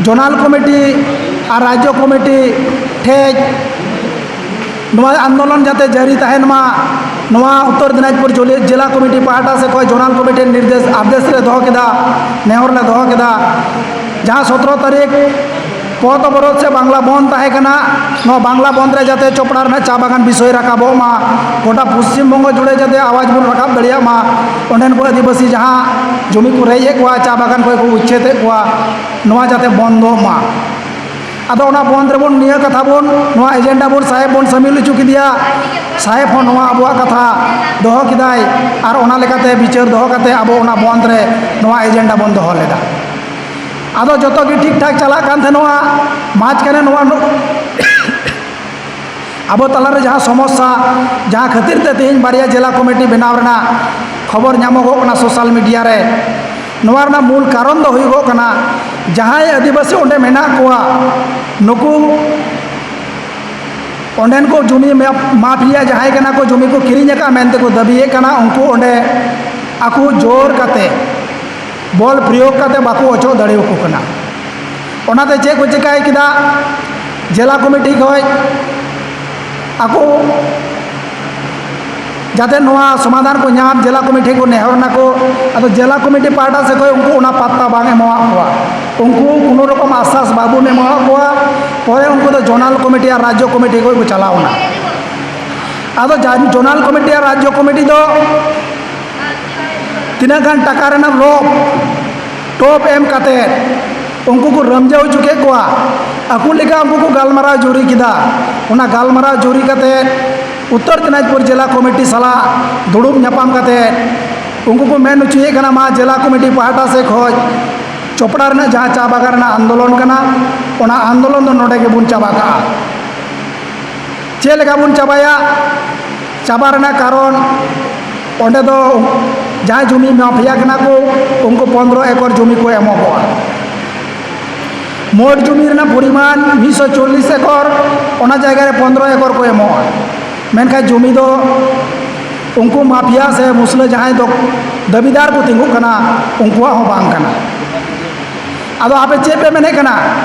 ᱡᱳᱱᱟᱞ ᱠᱚᱢᱤᱴᱤ ᱟᱨ ᱨᱟᱡᱽᱡᱚ ᱠᱚᱢᱤᱴᱤ ᱴᱷᱮᱡ ᱱᱚᱣᱟ ᱟᱱᱫᱳᱞᱚᱱ ᱡᱟᱛᱮ ᱡᱟᱹᱨᱤ ᱛᱟᱦᱮᱱ ᱢᱟ, ᱱᱚᱣᱟ ᱩᱛᱛᱚᱨ ᱫᱤᱱᱟᱡᱽᱯᱩᱨ ᱡᱚᱞᱤ-, ᱡᱮᱞᱟ ᱠᱚᱢᱤᱴᱤ ᱯᱟᱦᱴᱟ ᱥᱮᱫ ᱠᱷᱚᱱ ᱡᱳᱱᱟᱞ ᱠᱚᱢᱤᱴᱤ ᱱᱤᱨᱫᱮᱥ, ᱟᱫᱮᱥ ᱞᱮ ᱫᱚᱦᱚ ᱠᱮᱫᱟ, ᱱᱮᱦᱚᱨ ᱞᱮ ᱫᱚᱦᱚ ᱠᱮᱫᱟ᱾ ᱡᱟᱦᱟᱸ ᱥᱚᱛᱨᱚ ᱛᱟᱹᱨᱤᱠᱷ ᱯᱚᱛᱷ ᱚᱵᱚᱨᱳᱫᱷ ᱥᱮ ᱵᱟᱝᱞᱟ ᱵᱚᱱᱫᱷ ᱛᱟᱦᱮᱸ ᱠᱟᱱᱟ, ᱱᱚᱣᱟ ᱵᱟᱝᱞᱟ ᱵᱚᱱᱫᱷ ᱨᱮ ᱡᱟᱛᱮ ᱪᱚᱯᱲᱟ ᱨᱮᱱᱟᱜ ᱪᱟ ᱵᱟᱜᱟᱱ ᱵᱤᱥᱚᱭ ᱨᱟᱠᱟᱵᱚᱜ ᱢᱟ, ᱜᱚᱴᱟ ᱯᱚᱥᱪᱤᱢ ᱵᱚᱝᱜᱚ ᱡᱩᱲᱮ ᱡᱟᱛᱮ ᱟᱣᱟᱡᱽ ᱵᱚᱱ ᱨᱟᱠᱟᱵ ᱫᱟᱲᱮᱭᱟᱜ ᱢᱟ, ᱚᱸᱰᱮᱱ ᱠᱚ ᱟᱹᱫᱤᱵᱟᱹᱥᱤ ᱡᱟᱦᱟᱸ ᱡᱚᱢᱤ ᱠᱚ ᱨᱮᱡ ᱮᱫ ᱠᱚᱣᱟ, ᱪᱟ ᱵᱟᱜᱟᱱ ᱠᱷᱚᱱ ᱠᱚ ᱩᱪᱪᱷᱮᱫ ᱮᱫ ᱠᱚᱣᱟ, ᱱᱚᱣᱟ ᱡᱟᱛᱮ ᱵᱚᱱᱫᱚᱜ ᱢᱟ᱾ ᱟᱫᱚ ᱚᱱᱟ ᱵᱚᱱᱫᱷ ᱨᱮᱵᱚᱱ ᱱᱤᱭᱟᱹ ᱠᱟᱛᱷᱟ ᱵᱚᱱ, ᱱᱚᱣᱟ ᱮᱡᱮᱱᱰᱟ ᱵᱚᱱ ᱥᱟᱦᱮᱵᱽ ᱵᱚᱱ ᱥᱟᱹᱢᱤᱞ ᱦᱚᱪᱚ ᱠᱮᱫᱮᱭᱟ᱾ ᱥᱟᱦᱮᱵᱽ ᱦᱚᱸ ᱱᱚᱣᱟ ᱟᱵᱚᱣᱟᱜ ᱠᱟᱛᱷᱟ ᱫᱚᱦᱚ ᱠᱮᱫᱟᱭ ᱟᱨ ᱚᱱᱟ ᱞᱮᱠᱟᱛᱮ ᱵᱤᱪᱟᱹᱨ ᱫᱚᱦᱚ ᱠᱟᱛᱮ ᱟᱵᱚ ᱚᱱᱟ ᱵᱚᱱᱫᱷ ᱨᱮ ᱱᱚᱣᱟ ᱮᱡᱮᱱᱰᱟ ᱵᱚᱱ ᱫᱚᱦᱚ ᱞᱮᱫᱟ᱾ ᱟᱫᱚ ᱡᱚᱛᱚ ᱜᱮ ᱴᱷᱤᱠ ᱴᱷᱟᱠ ᱪᱟᱞᱟᱜ ᱠᱟᱱ ᱛᱟᱦᱮᱱᱚᱜᱼᱟ᱾ ᱢᱟᱡᱷᱠᱷᱟᱱᱮ ᱱᱚᱣᱟ ᱱᱚ-, ᱟᱵᱚ ᱛᱟᱞᱟᱨᱮ ᱡᱟᱦᱟᱸ ᱥᱚᱢᱚᱥᱥᱟ, ᱡᱟᱦᱟᱸ ᱠᱷᱟᱹᱛᱤᱨ ᱛᱮ ᱛᱮᱦᱮᱧ ᱵᱟᱨᱭᱟ ᱡᱮᱞᱟ ᱠᱚᱢᱤᱴᱤ ᱵᱮᱱᱟᱣ ᱨᱮᱱᱟᱜ ᱠᱷᱚᱵᱚᱨ ᱧᱟᱢᱚᱜᱚᱜ ᱠᱟᱱᱟ ᱥᱳᱥᱟᱞ ᱢᱤᱰᱤᱭᱟ ᱨᱮ, ᱱᱚᱣᱟ ᱨᱮᱱᱟᱜ ᱢᱩᱞ ᱠᱟᱨᱚᱱ ᱫᱚ ᱦᱩᱭᱩᱜᱚᱜ ᱠᱟᱱᱟ, ᱡᱟᱦᱟᱸᱭ ᱟᱹᱫᱤᱵᱟᱹᱥᱤ ᱚᱸᱰᱮ ᱢᱮᱱᱟᱜ ᱠᱚᱣᱟ, ᱱᱩᱠᱩ ᱚᱸᱰᱮᱱ ᱠᱚ ᱡᱩᱢᱤ ᱢᱟ-, ᱢᱟᱯᱷᱤᱭᱟ ᱡᱟᱦᱟᱸᱭ ᱠᱟᱱᱟ ᱠᱚ, ᱡᱩᱢᱤ ᱠᱚ ᱠᱤᱨᱤᱧ ᱟᱠᱟᱫ ᱢᱮᱱᱛᱮ ᱠᱚ ᱫᱟᱹᱵᱤᱭᱮᱫ ᱠᱟᱱᱟ, ᱩᱱᱠᱩ ᱚᱸᱰᱮ ᱟᱠᱚ ᱡᱳᱨ ᱠᱟᱛᱮ, ᱵᱚᱞ ᱯᱨᱚᱭᱳᱜᱽ ᱠᱟᱛᱮ ᱵᱟᱠᱚ ᱚᱪᱚᱜ ᱫᱟᱲᱮᱭᱟᱠᱚ ᱠᱟᱱᱟ᱾ ᱚᱱᱟᱛᱮ ᱪᱮᱫ ᱠᱚ ᱪᱮᱠᱟᱭ ᱠᱮᱫᱟ, ᱡᱮᱞᱟ ᱠᱚᱢᱤᱴᱤ ᱠᱷᱚᱡ ᱟᱠᱚ ᱡᱟᱛᱮ ᱱᱚᱣᱟ ᱥᱚᱢᱟᱫᱷᱟᱱ ᱠᱚ ᱧᱟᱢ, ᱡᱮᱞᱟ ᱠᱚᱢᱤᱴᱤ ᱠᱚ ᱱᱮᱦᱚᱨ ᱱᱟᱠᱚ᱾ ᱟᱫᱚ ᱡᱮᱞᱟ ᱠᱚᱢᱤᱴᱤ ᱯᱟᱦᱴᱟ ᱥᱮᱫ ᱠᱷᱚᱡ ᱩᱱᱠᱩ ᱚᱱᱟ ᱯᱟᱛᱛᱟ ᱵᱟᱝ ᱮᱢᱟᱣᱟᱫ ᱠᱚᱣᱟ᱾ ᱩᱱᱠᱩ ᱠᱳᱱᱳ ᱨᱚᱠᱚᱢ ᱟᱥᱥᱟᱥ ᱵᱟᱵᱚᱱ ᱮᱢᱟᱣᱟᱫ ᱠᱚᱣᱟ᱾ ᱯᱚᱨᱮ ᱩᱱᱠᱩ ᱫᱚ ᱡᱳᱱᱟᱞ ᱠᱚᱢᱤᱴᱤ ᱟᱨ ᱨᱟᱡᱽᱡᱚ ᱠᱚᱢᱤᱴᱤ ᱠᱷᱚᱡ ᱠᱚ ᱪᱟᱞᱟᱣ ᱮᱱᱟ᱾ ᱟᱫᱚ ᱡᱟ-, ᱡᱳᱱᱟᱞ ᱠᱚᱢᱤᱴᱤ ᱟᱨ ᱨᱟᱡᱽᱡᱚ ᱠᱚᱢᱤᱴᱤ ᱫᱚ ᱛᱤᱱᱟᱹᱜ ᱜᱟᱱ ᱴᱟᱠᱟ ᱨᱮᱱᱟᱜ ᱞᱳᱵᱷ, ᱴᱚᱯ ᱮᱢ ᱠᱟᱛᱮ ᱩᱱᱠᱩ ᱠᱚ ᱨᱟᱹᱢᱡᱟᱹᱣ ᱦᱚᱪᱚ ᱠᱮᱫ ᱠᱚᱣᱟ᱾ ᱟᱠᱚ ᱞᱮᱠᱟ ᱩᱱᱠᱩ ᱠᱚ ᱜᱟᱞᱢᱟᱨᱟᱣ ᱡᱩᱨᱤ ᱠᱮᱫᱟ᱾ ᱚᱱᱟ ᱜᱟᱞᱢᱟᱨᱟᱣ ᱡᱩᱨᱤ ᱠᱟᱛᱮ ᱩᱛᱛᱚᱨ ᱫᱤᱱᱟᱡᱽᱯᱩᱨ ᱡᱮᱞᱟ ᱠᱚᱢᱤᱴᱤ ᱥᱟᱞᱟᱜ ᱫᱩᱲᱩᱵ ᱧᱟᱯᱟᱢ ᱠᱟᱛᱮ ᱩᱱᱠᱩ ᱠᱚ ᱢᱮᱱ ᱦᱚᱪᱚᱭᱮᱫ ᱠᱟᱱᱟ, ᱢᱟ ᱡᱮᱞᱟ ᱠᱚᱢᱤᱴᱤ ᱯᱟᱦᱴᱟ ᱥᱮᱫ ᱠᱷᱚᱡ ᱪᱚᱯᱲᱟ ᱨᱮᱱᱟᱜ ᱡᱟᱦᱟᱸ ᱪᱟ ᱵᱟᱜᱟᱱ ᱨᱮᱱᱟᱜ ᱟᱱᱫᱳᱞᱚᱱ ᱠᱟᱱᱟ, ᱚᱱᱟ ᱟᱱᱫᱳᱞᱚᱱ ᱫᱚ ᱱᱚᱰᱮ ᱜᱮᱵᱚᱱ ᱪᱟᱵᱟ ᱠᱟᱜᱼᱟ᱾ ᱪᱮᱫ ᱞᱮᱠᱟ ᱵᱚᱱ ᱪᱟᱵᱟᱭᱟ? ᱪᱟᱵᱟ ᱨᱮᱱᱟᱜ ᱠᱟᱨᱚᱱ, ᱚᱸᱰᱮ ᱫᱚ ᱡᱟᱦᱟᱸᱭ ᱡᱚᱢᱤ ᱢᱟᱯᱷᱤᱭᱟ ᱠᱟᱱᱟ ᱠᱚ, ᱩᱱᱠᱩ ᱯᱚᱱᱨᱚ ᱮᱠᱚᱨ ᱡᱚᱢᱤ ᱠᱚ ᱮᱢᱚᱜᱚᱜᱼᱟ᱾ ᱢᱳᱴ ᱡᱚᱢᱤ ᱨᱮᱱᱟᱜ ᱯᱚᱨᱤᱢᱟᱱ ᱢᱤᱫ ᱥᱚ ᱪᱚᱞᱞᱤᱥ ᱮᱠᱚᱨ, ᱚᱱᱟ ᱡᱟᱭᱜᱟ ᱨᱮ ᱯᱚᱱᱨᱚ ᱮᱠᱚᱨ ᱠᱚ ᱮᱢᱚᱜᱼᱟ᱾ ᱢᱮᱱᱠᱷᱟᱱ ᱡᱚᱢᱤ ᱫᱚ ᱩᱱᱠᱩ ᱢᱟᱯᱷᱤᱭᱟ ᱥᱮ ᱢᱩᱥᱞᱟᱹ ᱡᱟᱦᱟᱸᱭ ᱫᱚ ᱫᱟᱹᱵᱤᱫᱟᱨ ᱠᱚ ᱛᱤᱸᱜᱩᱜ ᱠᱟᱱᱟ, ᱩᱱᱠᱩᱣᱟᱜ ᱦᱚᱸ ᱵᱟᱝ ᱠᱟᱱᱟ᱾ ᱟᱫᱚ ᱟᱯᱮ ᱪᱮᱫ ᱯᱮ ᱢᱮᱱᱮᱫ ᱠᱟᱱᱟ?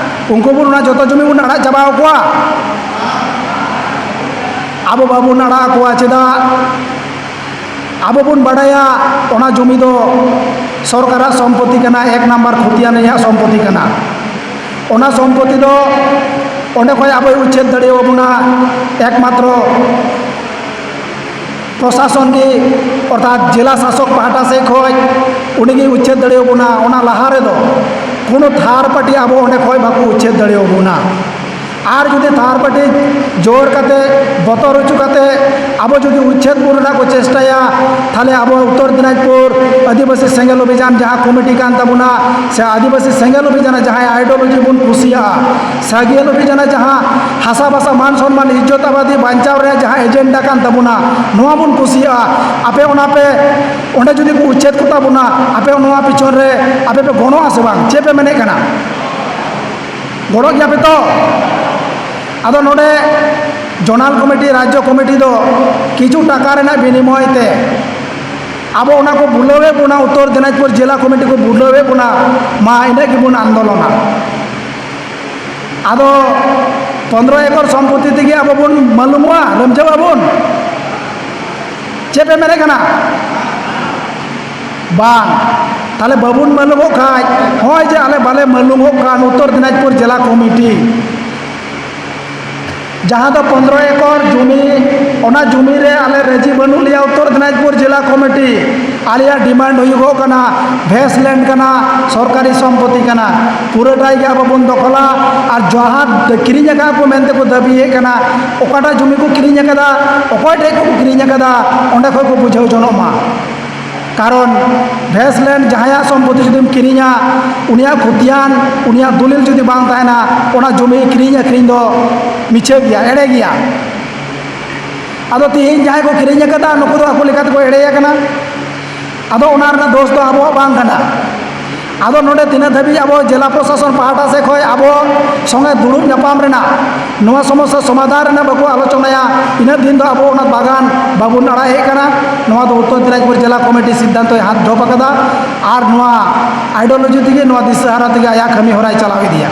ᱩᱱᱠᱩ ᱵᱚᱱ ᱚᱱᱟ ᱡᱚᱛᱚ ᱡᱚᱢᱤ ᱵᱚᱱ ᱟᱲᱟᱜ ᱪᱟᱵᱟ ᱟᱠᱚᱣᱟ? ᱟᱵᱚ ᱵᱟᱵᱚᱱ ᱟᱲᱟᱜ ᱟᱠᱚᱣᱟ᱾ ᱪᱮᱫᱟᱜ? ᱟᱵᱚ ᱵᱚᱱ ᱵᱟᱰᱟᱭᱟ ᱚᱱᱟ ᱡᱚᱢᱤ ᱫᱚ ᱥᱚᱨᱠᱟᱨᱟᱜ ᱥᱚᱢᱯᱚᱛᱤ ᱠᱟᱱᱟ, ᱮᱠ ᱱᱟᱢᱵᱟᱨ ᱠᱷᱚᱛᱤᱭᱟᱱ ᱨᱮᱭᱟᱜ ᱥᱚᱢᱯᱚᱛᱤ ᱠᱟᱱᱟ᱾ ᱚᱱᱟ ᱥᱚᱢᱯᱚᱛᱤ ᱫᱚ ᱚᱸᱰᱮ ᱠᱷᱚᱱ ᱟᱵᱚᱭ ᱩᱪᱪᱷᱮᱫ ᱫᱟᱲᱮᱭᱟᱵᱚᱱᱟ ᱮᱠᱢᱟᱛᱨᱚ ᱯᱨᱚᱥᱟᱥᱚᱱ ᱜᱮ, ᱚᱨᱛᱷᱟᱛ ᱡᱮᱞᱟ ᱥᱟᱥᱚᱠ ᱯᱟᱦᱴᱟ ᱥᱮᱫ ᱠᱷᱚᱱ ᱩᱱᱤᱜᱮ ᱩᱪᱪᱷᱮᱫ ᱫᱟᱲᱮᱭᱟᱵᱚᱱᱟ᱾ ᱚᱱᱟ ᱞᱟᱦᱟ ᱨᱮᱫᱚ ᱠᱳᱱᱳ ᱛᱷᱟᱨᱰ ᱯᱟᱨᱴᱤ ᱟᱵᱚ ᱚᱸᱰᱮ ᱠᱷᱚᱱ ᱵᱟᱠᱚ ᱩᱪᱪᱷᱮᱫ ᱫᱟᱲᱮᱭᱟᱵᱚᱱᱟ᱾ ᱟᱨ ᱡᱩᱫᱤ ᱛᱷᱟᱨᱰ ᱯᱟᱨᱴᱤ ᱡᱳᱨ ᱠᱟᱛᱮ, ᱵᱚᱛᱚᱨ ᱦᱚᱪᱚ ᱠᱟᱛᱮ ᱟᱵᱚ ᱡᱩᱫᱤ ᱩᱪᱪᱷᱮᱫ ᱵᱚᱱ ᱨᱮᱱᱟᱜ ᱠᱚ ᱪᱮᱥᱴᱟᱭᱟ, ᱛᱟᱦᱞᱮ ᱟᱵᱚ ᱩᱛᱛᱚᱨ ᱫᱤᱱᱟᱡᱽᱯᱩᱨ ᱟᱹᱫᱤᱵᱟᱹᱥᱤ ᱥᱮᱸᱜᱮᱞ ᱚᱵᱷᱤᱡᱟᱱ ᱡᱟᱦᱟᱸ ᱠᱚᱢᱤᱴᱤ ᱠᱟᱱ ᱛᱟᱵᱚᱱᱟ, ᱥᱮ ᱟᱹᱫᱤᱵᱟᱹᱥᱤ ᱥᱮᱸᱜᱮᱞ ᱚᱵᱷᱤᱡᱟᱱ ᱡᱟᱦᱟᱸ ᱟᱭᱰᱤᱭᱳᱞᱚᱡᱤ ᱵᱚᱱ ᱠᱩᱥᱤᱭᱟᱜᱼᱟ, ᱥᱮᱸᱜᱮᱞ ᱚᱵᱷᱤᱡᱟᱱ ᱡᱟᱦᱟᱸ ᱦᱟᱥᱟ ᱵᱷᱟᱥᱟ ᱢᱟᱱ ᱥᱚᱱᱢᱟᱱ ᱤᱡᱽᱡᱚᱛ ᱟᱵᱟᱫᱤ ᱵᱟᱧᱪᱟᱣ ᱨᱮᱭᱟᱜ ᱡᱟᱦᱟᱸ ᱮᱡᱮᱱᱰᱟ ᱠᱟᱱ ᱛᱟᱵᱚᱱᱟ, ᱱᱚᱣᱟ ᱵᱚᱱ ᱠᱩᱥᱤᱭᱟᱜᱼᱟ᱾ ᱟᱯᱮ ᱚᱱᱟ ᱯᱮ, ᱚᱸᱰᱮ ᱡᱩᱫᱤ ᱠᱚ ᱩᱪᱪᱷᱮᱫ ᱠᱚ ᱛᱟᱵᱚᱱᱟ, ᱟᱯᱮ ᱱᱚᱣᱟ ᱯᱤᱪᱷᱚᱱ ᱨᱮ ᱟᱯᱮ ᱯᱮ ᱜᱚᱲᱚᱜᱼᱟ ᱥᱮ ᱵᱟᱝ? ᱪᱮᱫ ᱯᱮ ᱢᱮᱱᱮᱫ ᱠᱟᱱᱟ? ᱜᱚᱲᱚᱜ ᱜᱮᱭᱟ ᱯᱮ ᱛᱚ? ᱟᱫᱚ ᱱᱚᱰᱮ ᱡᱳᱱᱟᱞ ᱠᱚᱢᱤᱴᱤ, ᱨᱟᱡᱽᱡᱚ ᱠᱚᱢᱤᱴᱤ ᱫᱚ ᱠᱤᱪᱷᱩ ᱴᱟᱠᱟ ᱨᱮᱱᱟᱜ ᱵᱤᱱᱤᱢᱚᱭ ᱛᱮ ᱟᱵᱚ ᱚᱱᱟ ᱠᱚ ᱵᱩᱞᱟᱹᱣᱮᱫ ᱵᱚᱱᱟ, ᱩᱛᱛᱚᱨ ᱫᱤᱱᱟᱡᱽᱯᱩᱨ ᱡᱮᱞᱟ ᱠᱚᱢᱤᱴᱤ ᱠᱚ ᱵᱩᱞᱟᱹᱣᱮᱫ ᱵᱚᱱᱟ, ᱢᱟ ᱤᱱᱟᱹᱜ ᱜᱮᱵᱚᱱ ᱟᱱᱫᱳᱞᱚᱱᱟ᱾ ᱟᱫᱚ ᱯᱚᱱᱫᱽᱨᱚ ᱮᱠᱚᱨ ᱥᱚᱢᱯᱚᱛᱤ ᱛᱮᱜᱮ ᱟᱵᱚ ᱵᱚᱱ ᱢᱟᱹᱞᱩᱢᱚᱜᱼᱟ, ᱨᱟᱹᱢᱡᱷᱟᱹᱣ ᱟᱵᱚᱱ? ᱪᱮᱫ ᱯᱮ ᱢᱮᱱᱮᱫ ᱠᱟᱱᱟ? ᱵᱟᱝ᱾ ᱛᱟᱦᱞᱮ ᱵᱟᱵᱚᱱ ᱢᱟᱹᱞᱩᱢᱚᱜ ᱠᱷᱟᱡ, ᱦᱚᱸᱜᱼᱚᱭ ᱡᱮ ᱟᱞᱮ ᱵᱟᱞᱮ ᱢᱟᱹᱞᱩᱢᱚᱜ ᱠᱟᱱ ᱩᱛᱛᱚᱨ ᱫᱤᱱᱟᱡᱽᱯᱩᱨ ᱡᱮᱞᱟ ᱠᱚᱢᱤᱴᱤ, ᱡᱟᱦᱟᱸ ᱫᱚ ᱯᱚᱱᱫᱽᱨᱚ ᱮᱠᱚᱨ ᱡᱩᱢᱤ, ᱚᱱᱟ ᱡᱩᱢᱤ ᱨᱮ ᱟᱞᱮ ᱨᱟᱹᱡᱤ ᱵᱟᱹᱱᱩᱜ ᱞᱮᱭᱟ ᱩᱛᱛᱚᱨ ᱫᱤᱱᱟᱡᱽᱯᱩᱨ ᱡᱮᱞᱟ ᱠᱚᱢᱤᱴᱤ᱾ ᱟᱞᱮᱭᱟᱜ ᱰᱤᱢᱟᱱᱰ ᱦᱩᱭᱩᱜᱚᱜ ᱠᱟᱱᱟ, ᱵᱷᱮᱥᱴ ᱞᱮᱱᱰ ᱠᱟᱱᱟ, ᱥᱚᱨᱠᱟᱨᱤ ᱥᱚᱢᱯᱚᱛᱤ ᱠᱟᱱᱟ, ᱯᱩᱨᱟᱹᱴᱟᱭ ᱜᱮ ᱟᱵᱚ ᱵᱚᱱ ᱫᱚᱠᱷᱚᱞᱟ᱾ ᱟᱨ ᱡᱟᱦᱟᱸ ᱠᱤᱨᱤᱧ ᱟᱠᱟᱫ ᱠᱚ ᱢᱮᱱᱛᱮ ᱠᱚ ᱫᱟᱹᱵᱤᱭᱮᱫ ᱠᱟᱱᱟ, ᱚᱠᱟᱴᱟᱜ ᱡᱩᱢᱤ ᱠᱚ ᱠᱤᱨᱤᱧ ᱟᱠᱟᱫᱟ, ᱚᱠᱚᱭ ᱴᱷᱮᱡ ᱠᱚ ᱠᱤᱨᱤᱧ ᱟᱠᱟᱫᱟ, ᱚᱸᱰᱮ ᱠᱷᱚᱡ ᱠᱚ ᱵᱩᱡᱷᱟᱹᱣ ᱡᱚᱱᱚᱜ ᱢᱟ᱾ ᱠᱟᱨᱚᱱ ᱵᱷᱮᱥᱴ ᱞᱮᱱᱰ ᱡᱟᱦᱟᱸᱭᱟᱜ ᱥᱚᱢᱯᱚᱛᱤ ᱡᱩᱫᱤᱢ ᱠᱤᱨᱤᱧᱟ, ᱩᱱᱤᱭᱟᱜ ᱠᱷᱚᱛᱤᱭᱟᱱ, ᱩᱱᱤᱭᱟᱜ ᱫᱚᱞᱤᱞ ᱡᱩᱫᱤ ᱵᱟᱝ ᱛᱟᱦᱮᱱᱟ, ᱚᱱᱟ ᱡᱩᱢᱤ ᱠᱤᱨᱤᱧ ᱟᱹᱠᱷᱨᱤᱧ ᱫᱚ ᱢᱤᱪᱷᱟᱹ ᱜᱮᱭᱟ, ᱮᱲᱮ ᱜᱮᱭᱟ᱾ ᱟᱫᱚ ᱛᱮᱦᱮᱧ ᱡᱟᱦᱟᱸᱭ ᱠᱚ ᱠᱤᱨᱤᱧ ᱟᱠᱟᱫᱟ, ᱱᱩᱠᱩ ᱫᱚ ᱟᱠᱚ ᱞᱮᱠᱟ ᱛᱮᱠᱚ ᱮᱲᱮ ᱟᱠᱟᱱᱟ᱾ ᱟᱫᱚ ᱚᱱᱟ ᱨᱮᱱᱟᱜ ᱫᱳᱥ ᱫᱚ ᱟᱵᱚᱣᱟᱜ ᱵᱟᱝ ᱠᱟᱱᱟ᱾ ᱟᱫᱚ ᱱᱚᱰᱮ ᱛᱤᱱᱟᱹᱜ ᱫᱷᱟᱹᱵᱤᱡ ᱟᱵᱚ ᱡᱮᱞᱟ ᱯᱨᱚᱥᱟᱥᱚᱱ ᱯᱟᱦᱴᱟ ᱥᱮᱫ ᱠᱷᱚᱱ ᱟᱵᱚ ᱥᱚᱸᱜᱮ ᱫᱩᱲᱩᱵ ᱧᱟᱯᱟᱢ ᱨᱮᱱᱟᱜ, ᱱᱚᱣᱟ ᱥᱚᱢᱚᱥᱥᱟ ᱥᱚᱢᱟᱫᱷᱟᱱ ᱨᱮᱱᱟᱜ ᱵᱟᱠᱚ ᱟᱞᱳᱪᱚᱱᱟᱭᱟ, ᱤᱱᱟᱹᱜ ᱫᱤᱱ ᱫᱚ ᱟᱵᱚ ᱚᱱᱟ ᱵᱟᱜᱟᱱ ᱵᱟᱵᱚᱱ ᱟᱲᱟᱜ ᱦᱮᱡ ᱠᱟᱱᱟ᱾ ᱱᱚᱣᱟ ᱫᱚ ᱩᱛᱛᱚᱨ ᱫᱤᱱᱟᱡᱽᱯᱩᱨ ᱡᱮᱞᱟ ᱠᱚᱢᱤᱴᱤ ᱥᱤᱫᱽᱫᱷᱟᱱᱛᱚᱭ ᱦᱟᱛ ᱰᱷᱚᱯ ᱟᱠᱟᱫᱟ᱾ ᱟᱨ ᱱᱚᱣᱟ ᱟᱭᱰᱤᱭᱳᱞᱚᱡᱤ ᱛᱮᱜᱮ, ᱱᱚᱣᱟ ᱫᱤᱥᱟᱹ ᱦᱟᱨᱟ ᱛᱮᱜᱮ ᱟᱭᱟᱜ ᱠᱟᱹᱢᱤ ᱦᱚᱨᱟᱭ ᱪᱟᱞᱟᱣ ᱤᱫᱤᱭᱟ᱾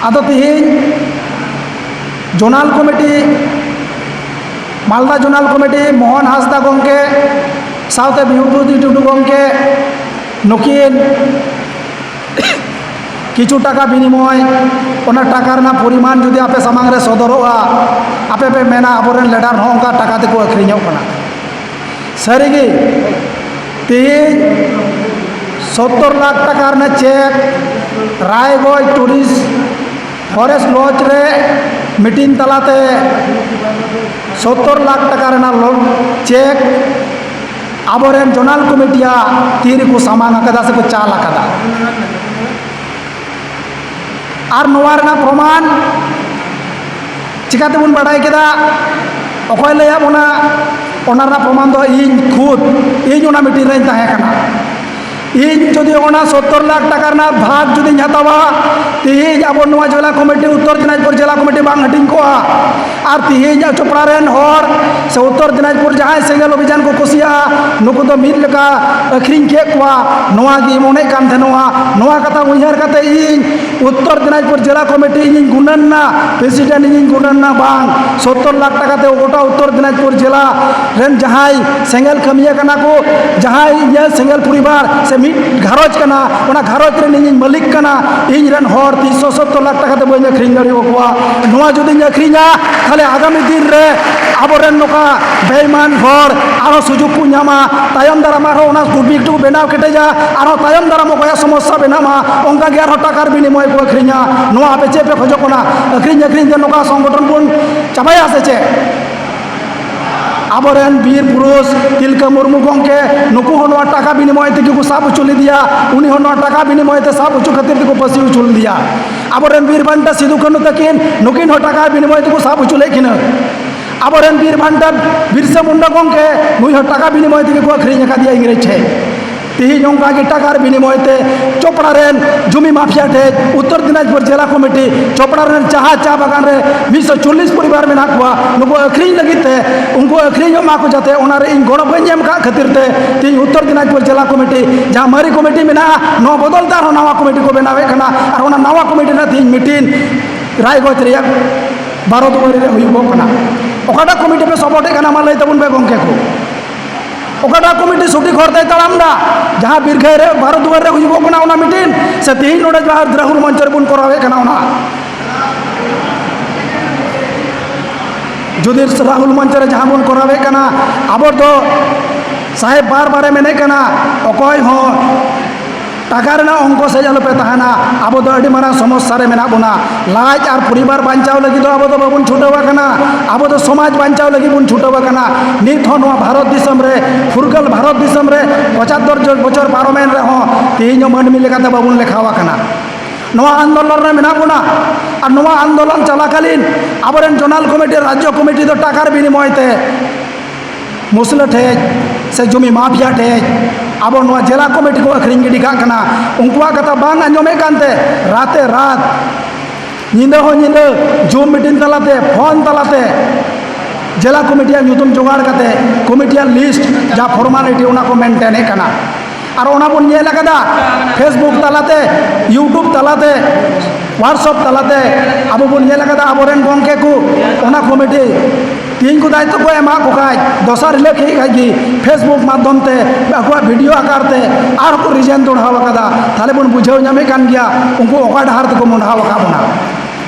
ᱟᱫᱚ ᱛᱮᱦᱮᱧ ᱡᱳᱱᱟᱞ ᱠᱚᱢᱤᱴᱤ, ᱢᱟᱞᱫᱟ ᱡᱳᱱᱟᱞ ᱠᱚᱢᱤᱴᱤ ᱢᱳᱦᱚᱱ ᱦᱟᱸᱥᱫᱟ ᱜᱚᱢᱠᱮ ᱥᱟᱶᱛᱮ ᱵᱤᱵᱷᱩᱛᱤ ᱴᱩᱰᱩ ᱜᱚᱢᱠᱮ, ᱱᱩᱠᱤᱱ ᱠᱤᱪᱷᱩ ᱴᱟᱠᱟ ᱵᱤᱱᱤᱢᱚᱭ, ᱚᱱᱟ ᱴᱟᱠᱟ ᱨᱮᱱᱟᱜ ᱯᱚᱨᱤᱢᱟᱱ ᱡᱩᱫᱤ ᱟᱯᱮ ᱥᱟᱢᱟᱝ ᱨᱮ ᱥᱚᱫᱚᱨᱚᱜᱼᱟ, ᱟᱯᱮ ᱯᱮ ᱢᱮᱱᱟ, "ᱟᱵᱚᱨᱮᱱ ᱞᱤᱰᱟᱨ ᱦᱚᱸ ᱚᱱᱠᱟ ᱴᱟᱠᱟ ᱛᱮᱠᱚ ᱟᱹᱠᱷᱨᱤᱧᱚᱜ ᱠᱟᱱᱟ᱾" ᱥᱟᱹᱨᱤᱜᱮ, ᱛᱮᱦᱮᱧ ᱥᱚᱛᱛᱚᱨ ᱞᱟᱠᱷ ᱴᱟᱠᱟ ᱨᱮᱱᱟᱜ ᱪᱮᱠ ᱨᱟᱭᱜᱚᱸᱡᱽ ᱴᱩᱨᱤᱥᱴ ᱯᱷᱚᱨᱮᱥᱴ ᱞᱚᱡᱽ ᱨᱮ ᱢᱤᱴᱤᱝ ᱛᱟᱞᱟᱛᱮ ᱥᱚᱛᱛᱚᱨ ᱞᱟᱠᱷ ᱴᱟᱠᱟ ᱨᱮᱱᱟᱜ ᱞᱳᱱ ᱪᱮᱠ ᱟᱵᱚᱨᱮᱱ ᱡᱳᱱᱟᱞ ᱠᱚᱢᱤᱴᱤᱭᱟᱜ ᱛᱤ ᱨᱮᱠᱚ ᱥᱟᱢᱟᱝ ᱟᱠᱟᱫᱟ ᱥᱮᱠᱚ ᱪᱟᱞ ᱟᱠᱟᱫᱟ᱾ ᱟᱨ ᱱᱚᱣᱟ ᱨᱮᱱᱟᱜ ᱯᱨᱚᱢᱟᱱ ᱪᱤᱠᱟᱹ ᱛᱮᱵᱚᱱ ᱵᱟᱰᱟᱭ ᱠᱮᱫᱟ? ᱚᱠᱚᱭ ᱞᱟᱹᱭᱟᱫ ᱵᱚᱱᱟ? ᱚᱱᱟ ᱨᱮᱱᱟᱜ ᱯᱨᱚᱢᱟᱱ ᱫᱚ ᱤᱧ ᱠᱷᱩᱫ, ᱤᱧ ᱚᱱᱟ ᱢᱤᱴᱤᱝ ᱨᱮᱧ ᱛᱟᱦᱮᱸ ᱠᱟᱱᱟ᱾ ᱤᱧ ᱡᱩᱫᱤ ᱚᱱᱟ ᱥᱚᱛᱛᱚᱨ ᱞᱟᱠᱷ ᱴᱟᱠᱟ ᱨᱮᱱᱟᱜ ᱵᱷᱟᱜᱽ ᱡᱩᱫᱤᱧ ᱦᱟᱛᱟᱣᱟ, ᱛᱮᱦᱮᱧ ᱟᱵᱚ ᱱᱚᱣᱟ ᱡᱮᱞᱟ ᱠᱚᱢᱤᱴᱤ, ᱩᱛᱛᱚᱨ ᱫᱤᱱᱟᱡᱽᱯᱩᱨ ᱡᱮᱞᱟ ᱠᱚᱢᱤᱴᱤ ᱵᱟᱝ ᱦᱟᱹᱴᱤᱧ ᱠᱚᱜᱼᱟ᱾ ᱟᱨ ᱛᱮᱦᱮᱧ ᱪᱚᱯᱲᱟ ᱨᱮᱱ ᱦᱚᱲ ᱥᱮ ᱩᱛᱛᱚᱨ ᱫᱤᱱᱟᱡᱽᱯᱩᱨ ᱡᱟᱦᱟᱸᱭ ᱥᱮᱸᱜᱮᱞ ᱚᱵᱷᱤᱡᱟᱱ ᱠᱚ ᱠᱩᱥᱤᱭᱟᱜᱼᱟ, ᱱᱩᱠᱩ ᱫᱚ ᱢᱤᱫ ᱞᱮᱠᱟ ᱟᱹᱠᱷᱨᱤᱧ ᱠᱮᱫ ᱠᱚᱣᱟ, ᱱᱚᱣᱟ ᱜᱮ ᱢᱚᱱᱮᱜ ᱠᱟᱱ ᱛᱟᱦᱮᱱᱚᱜᱼᱟ᱾ ᱱᱚᱣᱟ ᱠᱟᱛᱷᱟ ᱩᱭᱦᱟᱹᱨ ᱠᱟᱛᱮ ᱤᱧ ᱩᱛᱛᱚᱨ ᱫᱤᱱᱟᱡᱽᱯᱩᱨ ᱡᱮᱞᱟ ᱠᱚᱢᱤᱴᱤ ᱤᱧᱤᱧ ᱜᱩᱱᱟᱹᱱ ᱱᱟ, ᱯᱨᱮᱥᱤᱰᱮᱱᱴ ᱤᱧᱤᱧ ᱜᱩᱱᱟᱹᱱ ᱱᱟ, ᱵᱟᱝ, ᱥᱚᱛᱛᱚᱨ ᱞᱟᱠᱷ ᱴᱟᱠᱟ ᱛᱮ ᱜᱚᱴᱟ ᱩᱛᱛᱚᱨ ᱫᱤᱱᱟᱡᱽᱯᱩᱨ ᱡᱮᱞᱟ ᱨᱮᱱ ᱡᱟᱦᱟᱸᱭ ᱥᱮᱸᱜᱮᱞ ᱠᱟᱹᱢᱤᱭᱟᱹ ᱠᱟᱱᱟ ᱠᱚ, ᱡᱟᱦᱟᱸᱭ ᱤᱧᱟᱹᱜ ᱥᱮᱸᱜᱮᱞ ᱯᱚᱨᱤᱵᱟᱨ ᱥᱮ ᱢᱤᱫ ᱜᱷᱟᱨᱚᱸᱡᱽ ᱠᱟᱱᱟ, ᱚᱱᱟ ᱜᱷᱟᱨᱚᱸᱡᱽ ᱨᱮᱱ ᱤᱧᱤᱧ ᱢᱟᱹᱞᱤᱠ ᱠᱟᱱᱟ, ᱤᱧ ᱨᱮᱱ ᱦᱚᱲ ᱛᱤᱱᱥᱚ ᱥᱚᱛᱛᱚᱨ ᱞᱟᱠᱷ ᱴᱟᱠᱟ ᱛᱮ ᱵᱟᱹᱧ ᱟᱹᱠᱷᱨᱤᱧ ᱫᱟᱲᱮᱭᱟᱠᱚᱣᱟ᱾ ᱱᱚᱣᱟ ᱡᱩᱫᱤᱧ ᱟᱹᱠᱷᱨᱤᱧᱟ, ᱛᱟᱦᱞᱮ ᱟᱜᱟᱢᱤ ᱫᱤᱱ ᱨᱮ ᱟᱵᱚᱨᱮᱱ ᱱᱚᱝᱠᱟ ᱵᱮᱭᱢᱟᱱ ᱦᱚᱲ ᱟᱨᱦᱚᱸ ᱥᱩᱡᱳᱜᱽ ᱠᱚ ᱧᱟᱢᱟ, ᱛᱟᱭᱚᱢ ᱫᱟᱨᱟᱢ ᱟᱨᱦᱚᱸ ᱚᱱᱟ ᱠᱩᱴᱵᱤ ᱠᱚ ᱵᱮᱱᱟᱣ ᱠᱮᱴᱮᱡᱟ, ᱟᱨᱦᱚᱸ ᱛᱟᱭᱚᱢ ᱫᱟᱨᱟᱢ ᱚᱠᱚᱭᱟᱜ ᱥᱚᱢᱚᱥᱥᱟ ᱵᱮᱱᱟᱜ ᱢᱟ, ᱚᱱᱠᱟ ᱜᱮ ᱟᱨᱦᱚᱸ ᱴᱟᱠᱟᱨ ᱵᱤᱱᱤᱢᱚᱭ ᱠᱚ ᱟᱹᱠᱷᱨᱤᱧᱟ᱾ ᱱᱚᱣᱟ ᱟᱯᱮ ᱪᱮᱫ ᱯᱮ ᱠᱷᱚᱡᱚᱜ ᱠᱟᱱᱟ? ᱟᱹᱠᱷᱨᱤᱧ ᱟᱹᱠᱷᱨᱤᱧ ᱛᱮ ᱱᱚᱝᱠᱟ ᱥᱚᱝᱜᱚᱴᱷᱚᱱ ᱵᱚᱱ ᱪᱟᱵᱟᱭᱟ ᱥᱮ ᱪᱮᱫ? ᱟᱵᱚᱨᱮᱱ ᱵᱤᱨ ᱯᱩᱨᱩᱥ ᱛᱤᱞᱠᱟᱹ ᱢᱩᱨᱢᱩ ᱜᱚᱢᱠᱮ, ᱱᱩᱠᱩ ᱦᱚᱸ ᱱᱚᱣᱟ ᱴᱟᱠᱟ ᱵᱤᱱᱤᱢᱚᱭ ᱛᱮᱜᱮ ᱠᱚ ᱥᱟᱵ ᱦᱚᱪᱚ ᱞᱮᱫᱮᱭᱟ, ᱩᱱᱤ ᱦᱚᱸ ᱱᱚᱣᱟ ᱴᱟᱠᱟ ᱵᱤᱱᱤᱢᱚᱭ ᱛᱮ ᱥᱟᱵ ᱦᱚᱪᱚ ᱠᱷᱟᱹᱛᱤᱨ ᱛᱮᱠᱚ ᱯᱟᱹᱥᱤ ᱦᱚᱪᱚ ᱞᱮᱫᱮᱭᱟ᱾ ᱟᱵᱚᱨᱮᱱ ᱵᱤᱨ ᱵᱟᱱᱴᱟ ᱥᱤᱫᱩ ᱠᱟᱹᱱᱦᱩ ᱛᱟᱹᱠᱤᱱ, ᱱᱩᱠᱤᱱ ᱦᱚᱸ ᱴᱟᱠᱟ ᱵᱤᱱᱤᱢᱚᱭ ᱛᱮᱠᱚ ᱥᱟᱵ ᱦᱚᱪᱚ ᱞᱮᱫ ᱠᱤᱱᱟ᱾ ᱟᱵᱚᱨᱮᱱ ᱵᱤᱨ ᱵᱟᱱᱴᱟ ᱵᱤᱨᱥᱟ ᱢᱩᱱᱰᱟ ᱜᱚᱢᱠᱮ, ᱱᱩᱭ ᱦᱚᱸ ᱴᱟᱠᱟ ᱵᱤᱱᱤᱢᱚᱭ ᱛᱮᱜᱮ ᱠᱚ ᱟᱹᱠᱷᱨᱤᱧ ᱟᱠᱟᱫᱮᱭᱟ ᱤᱝᱨᱮᱡᱽ ᱴᱷᱮᱱ᱾ ᱛᱮᱦᱮᱧ ᱚᱱᱠᱟ ᱜᱮ ᱴᱟᱠᱟᱨ ᱵᱤᱱᱤᱢᱚᱭ ᱛᱮ ᱪᱚᱯᱲᱟ ᱨᱮᱱ ᱡᱩᱢᱤ ᱢᱟᱯᱷᱤᱭᱟ ᱴᱷᱮᱱ ᱩᱛᱛᱚᱨ ᱫᱤᱱᱟᱡᱽᱯᱩᱨ ᱡᱮᱞᱟ ᱠᱚᱢᱤᱴᱤ ᱪᱚᱯᱲᱟ ᱨᱮᱱ ᱡᱟᱦᱟᱸ ᱪᱟ ᱵᱟᱜᱟᱱ ᱨᱮ ᱢᱤᱫᱥᱚ ᱪᱚᱞᱞᱤᱥ ᱯᱚᱨᱤᱵᱟᱨ ᱢᱮᱱᱟᱜ ᱠᱚᱣᱟ, ᱱᱩᱠᱩ ᱟᱹᱠᱷᱨᱤᱧ ᱞᱟᱹᱜᱤᱫ ᱛᱮ, ᱩᱱᱠᱩ ᱟᱹᱠᱷᱨᱤᱧᱚᱜ ᱢᱟ ᱠᱚ, ᱡᱟᱛᱮ ᱚᱱᱟ ᱨᱮ ᱤᱧ ᱜᱚᱲᱚ ᱵᱟᱹᱧ ᱮᱢ ᱠᱟᱜ ᱠᱷᱟᱹᱛᱤᱨ ᱛᱮ ᱛᱮᱦᱮᱧ ᱩᱛᱛᱚᱨ ᱫᱤᱱᱟᱡᱽᱯᱩᱨ ᱡᱮᱞᱟ ᱠᱚᱢᱤᱴᱤ, ᱡᱟᱦᱟᱸ ᱢᱟᱨᱮ ᱠᱚᱢᱤᱴᱤ ᱢᱮᱱᱟᱜᱼᱟ, ᱱᱚᱣᱟ ᱵᱚᱫᱚᱞ ᱛᱮ ᱟᱨᱦᱚᱸ ᱱᱟᱣᱟ ᱠᱚᱢᱤᱴᱤ ᱠᱚ ᱵᱮᱱᱟᱣᱮᱫ ᱠᱟᱱᱟ᱾ ᱟᱨ ᱚᱱᱟ ᱱᱟᱣᱟ ᱠᱚᱢᱤᱴᱤ ᱨᱮᱱᱟᱜ ᱛᱮᱦᱮᱧ ᱢᱤᱴᱤᱝ ᱨᱟᱭᱜᱚᱸᱡᱽ ᱨᱮᱭᱟᱜ ᱵᱟᱨᱚ ᱫᱩᱣᱟᱨᱤ ᱨᱮ ᱦᱩᱭᱩᱜᱚᱜ ᱠᱟᱱᱟ᱾ ᱚᱠᱟᱴᱟᱜ ᱠᱚᱢᱤᱴᱤ ᱯᱮ ᱥᱟᱯᱳᱨᱴᱮᱫ ᱠᱟᱱᱟ, ᱢᱟ ᱞᱟᱹᱭ ᱛᱟᱵᱚᱱ ᱯᱮ ᱜᱚᱢᱠᱮ ᱠᱚ? ᱚᱠᱟᱴᱟᱜ ᱠᱚᱢᱤᱴᱤ ᱥᱚᱴᱷᱤᱠ ᱦᱚᱨ ᱛᱮᱭ ᱛᱟᱲᱟᱢ ᱮᱫᱟ? ᱡᱟᱦᱟᱸ ᱵᱤᱨᱜᱷᱟᱹᱭ ᱨᱮ ᱵᱟᱨᱚ ᱫᱩᱣᱟᱨ ᱨᱮ ᱦᱩᱭᱩᱜᱚᱜ ᱠᱟᱱᱟ ᱚᱱᱟ ᱢᱤᱴᱤᱝ, ᱥᱮ ᱛᱮᱦᱮᱧ ᱱᱚᱰᱮ ᱡᱟᱦᱟᱸ ᱨᱟᱦᱩᱞ ᱢᱚᱧᱪᱚ ᱨᱮᱵᱚᱱ ᱠᱚᱨᱟᱣᱮᱫ ᱠᱟᱱᱟ ᱚᱱᱟ? ᱡᱩᱫᱤ ᱨᱟᱦᱩᱞ ᱢᱚᱧᱪᱚ ᱨᱮ ᱡᱟᱦᱟᱸ ᱵᱚᱱ ᱠᱚᱨᱟᱣᱮᱫ ᱠᱟᱱᱟ, ᱟᱵᱚ ᱫᱚ ᱥᱟᱦᱮᱵᱽ ᱵᱟᱨ ᱵᱟᱨᱮ ᱢᱮᱱᱮᱫ ᱠᱟᱱᱟ, ᱚᱠᱚᱭ ᱦᱚᱸ ᱴᱟᱠᱟ ᱨᱮᱱᱟᱜ ᱚᱝᱠᱚ ᱥᱮᱫ ᱟᱞᱚᱯᱮ ᱛᱟᱦᱮᱱᱟ᱾ ᱟᱵᱚ ᱫᱚ ᱟᱹᱰᱤ ᱢᱟᱨᱟᱝ ᱥᱚᱢᱚᱥᱥᱟ ᱨᱮ ᱢᱮᱱᱟᱜ ᱵᱚᱱᱟ᱾ ᱞᱟᱡ ᱟᱨ ᱯᱚᱨᱤᱵᱟᱨ ᱵᱟᱧᱪᱟᱣ ᱞᱟᱹᱜᱤᱫ ᱫᱚ ᱟᱵᱚ ᱫᱚ ᱵᱟᱵᱚᱱ ᱪᱷᱩᱴᱟᱹᱣ ᱟᱠᱟᱱᱟ᱾ ᱟᱵᱚ ᱫᱚ ᱥᱚᱢᱟᱡᱽ ᱵᱟᱧᱪᱟᱣ ᱞᱟᱹᱜᱤᱫ ᱵᱚᱱ ᱪᱷᱩᱴᱟᱹᱣ ᱟᱠᱟᱱᱟ᱾ ᱱᱤᱛ ᱦᱚᱸ ᱱᱚᱣᱟ ᱵᱷᱟᱨᱚᱛ ᱫᱤᱥᱚᱢ ᱨᱮ, ᱯᱷᱩᱨᱜᱟᱹᱞ ᱵᱷᱟᱨᱚᱛ ᱫᱤᱥᱚᱢ ᱨᱮ ᱯᱚᱸᱪᱟᱛᱛᱚᱨ ᱡᱚ-, ᱵᱚᱪᱷᱚᱨ ᱯᱟᱨᱚᱢᱮᱱ ᱨᱮᱦᱚᱸ ᱛᱮᱦᱮᱧ ᱦᱚᱸ ᱢᱟᱹᱱᱢᱤ ᱞᱮᱠᱟᱛᱮ ᱵᱟᱵᱚᱱ ᱞᱮᱠᱷᱟᱣ ᱟᱠᱟᱱᱟ᱾ ᱱᱚᱣᱟ ᱟᱱᱫᱳᱞᱚᱱ ᱨᱮ ᱢᱮᱱᱟᱜ ᱵᱚᱱᱟ᱾ ᱟᱨ ᱱᱚᱣᱟ ᱟᱱᱫᱳᱞᱚᱱ ᱪᱟᱞᱟᱠᱟᱞᱤᱱ ᱟᱵᱚᱨᱮᱱ ᱡᱚᱱᱟᱞ ᱠᱚᱢᱤᱴᱤ, ᱨᱟᱡᱽᱡᱚ ᱠᱚᱢᱤᱴᱤ ᱫᱚ ᱴᱟᱠᱟᱨ ᱵᱤᱱᱤᱢᱚᱭ ᱛᱮ ᱢᱩᱥᱞᱟᱹ ᱴᱷᱮᱡ ᱥᱮ ᱡᱚᱢᱤ ᱢᱟᱯᱷᱤᱭᱟ ᱴᱷᱮᱡ ᱟᱵᱚ ᱱᱚᱣᱟ ᱡᱮᱞᱟ ᱠᱚᱢᱤᱴᱤ ᱠᱚ ᱟᱹᱠᱷᱨᱤᱧ ᱜᱤᱰᱤ ᱠᱟᱜ ᱠᱟᱱᱟ᱾ ᱩᱱᱠᱩᱣᱟᱜ ᱠᱟᱛᱷᱟ ᱵᱟᱝ ᱟᱸᱡᱚᱢᱮᱫ ᱠᱟᱱᱛᱮ ᱨᱟᱛᱮ ᱨᱟᱛ, ᱧᱤᱫᱟᱹ ᱦᱚᱸ ᱧᱤᱫᱟᱹ ᱡᱩᱢ ᱢᱤᱴᱤᱝ ᱛᱟᱞᱟᱛᱮ, ᱯᱷᱳᱱ ᱛᱟᱞᱟᱛᱮ ᱡᱮᱞᱟ ᱠᱚᱢᱤᱴᱤᱭᱟᱜ ᱧᱩᱛᱩᱢ ᱡᱚᱜᱟᱲ ᱠᱟᱛᱮ ᱠᱚᱢᱤᱴᱤᱭᱟᱜ ᱞᱤᱥᱴ ᱡᱟ ᱯᱷᱚᱨᱢᱟᱞᱤᱴᱤ ᱚᱱᱟ ᱠᱚ ᱢᱮᱱᱴᱮᱱᱮᱫ ᱠᱟᱱᱟ᱾ ᱟᱨ ᱚᱱᱟ ᱵᱚᱱ ᱧᱮᱞ ᱟᱠᱟᱫᱟ Facebook ᱛᱟᱞᱟᱛᱮ, YouTube ᱛᱟᱞᱟᱛᱮ, WhatsApp ᱛᱟᱞᱟᱛᱮ ᱟᱵᱚ ᱵᱚᱱ ᱧᱮᱞ ᱟᱠᱟᱫᱟ ᱟᱵᱚᱨᱮᱱ ᱜᱚᱢᱠᱮ ᱠᱚ ᱚᱱᱟ ᱠᱚᱢᱤᱴᱤ ᱛᱮᱦᱮᱧ ᱠᱚ ᱫᱟᱭᱤᱛᱛᱚ ᱠᱚ ᱮᱢᱟᱜ ᱠᱚ ᱠᱷᱟᱡ, ᱫᱚᱥᱟᱨ ᱦᱤᱞᱳᱜ ᱦᱮᱡ ᱠᱷᱟᱡ ᱜᱮ Facebook ᱢᱟᱫᱽᱫᱷᱚᱢ ᱛᱮ ᱟᱠᱚᱣᱟᱜ ᱵᱷᱤᱰᱤᱭᱳ ᱟᱠᱟᱨ ᱛᱮ ᱟᱨᱦᱚᱸ ᱠᱚ ᱨᱤᱡᱟᱭᱤᱱ ᱫᱚᱲᱦᱟᱣ ᱟᱠᱟᱫᱟ᱾ ᱛᱟᱦᱞᱮ ᱵᱚᱱ ᱵᱩᱡᱷᱟᱹᱣ ᱧᱟᱢᱮᱫ ᱠᱟᱱ ᱜᱮᱭᱟ ᱩᱱᱠᱩ ᱚᱠᱟ ᱰᱟᱦᱟᱨ ᱛᱮᱠᱚ ᱢᱚᱦᱰᱟᱣ ᱟᱠᱟᱫ ᱵᱚᱱᱟ᱾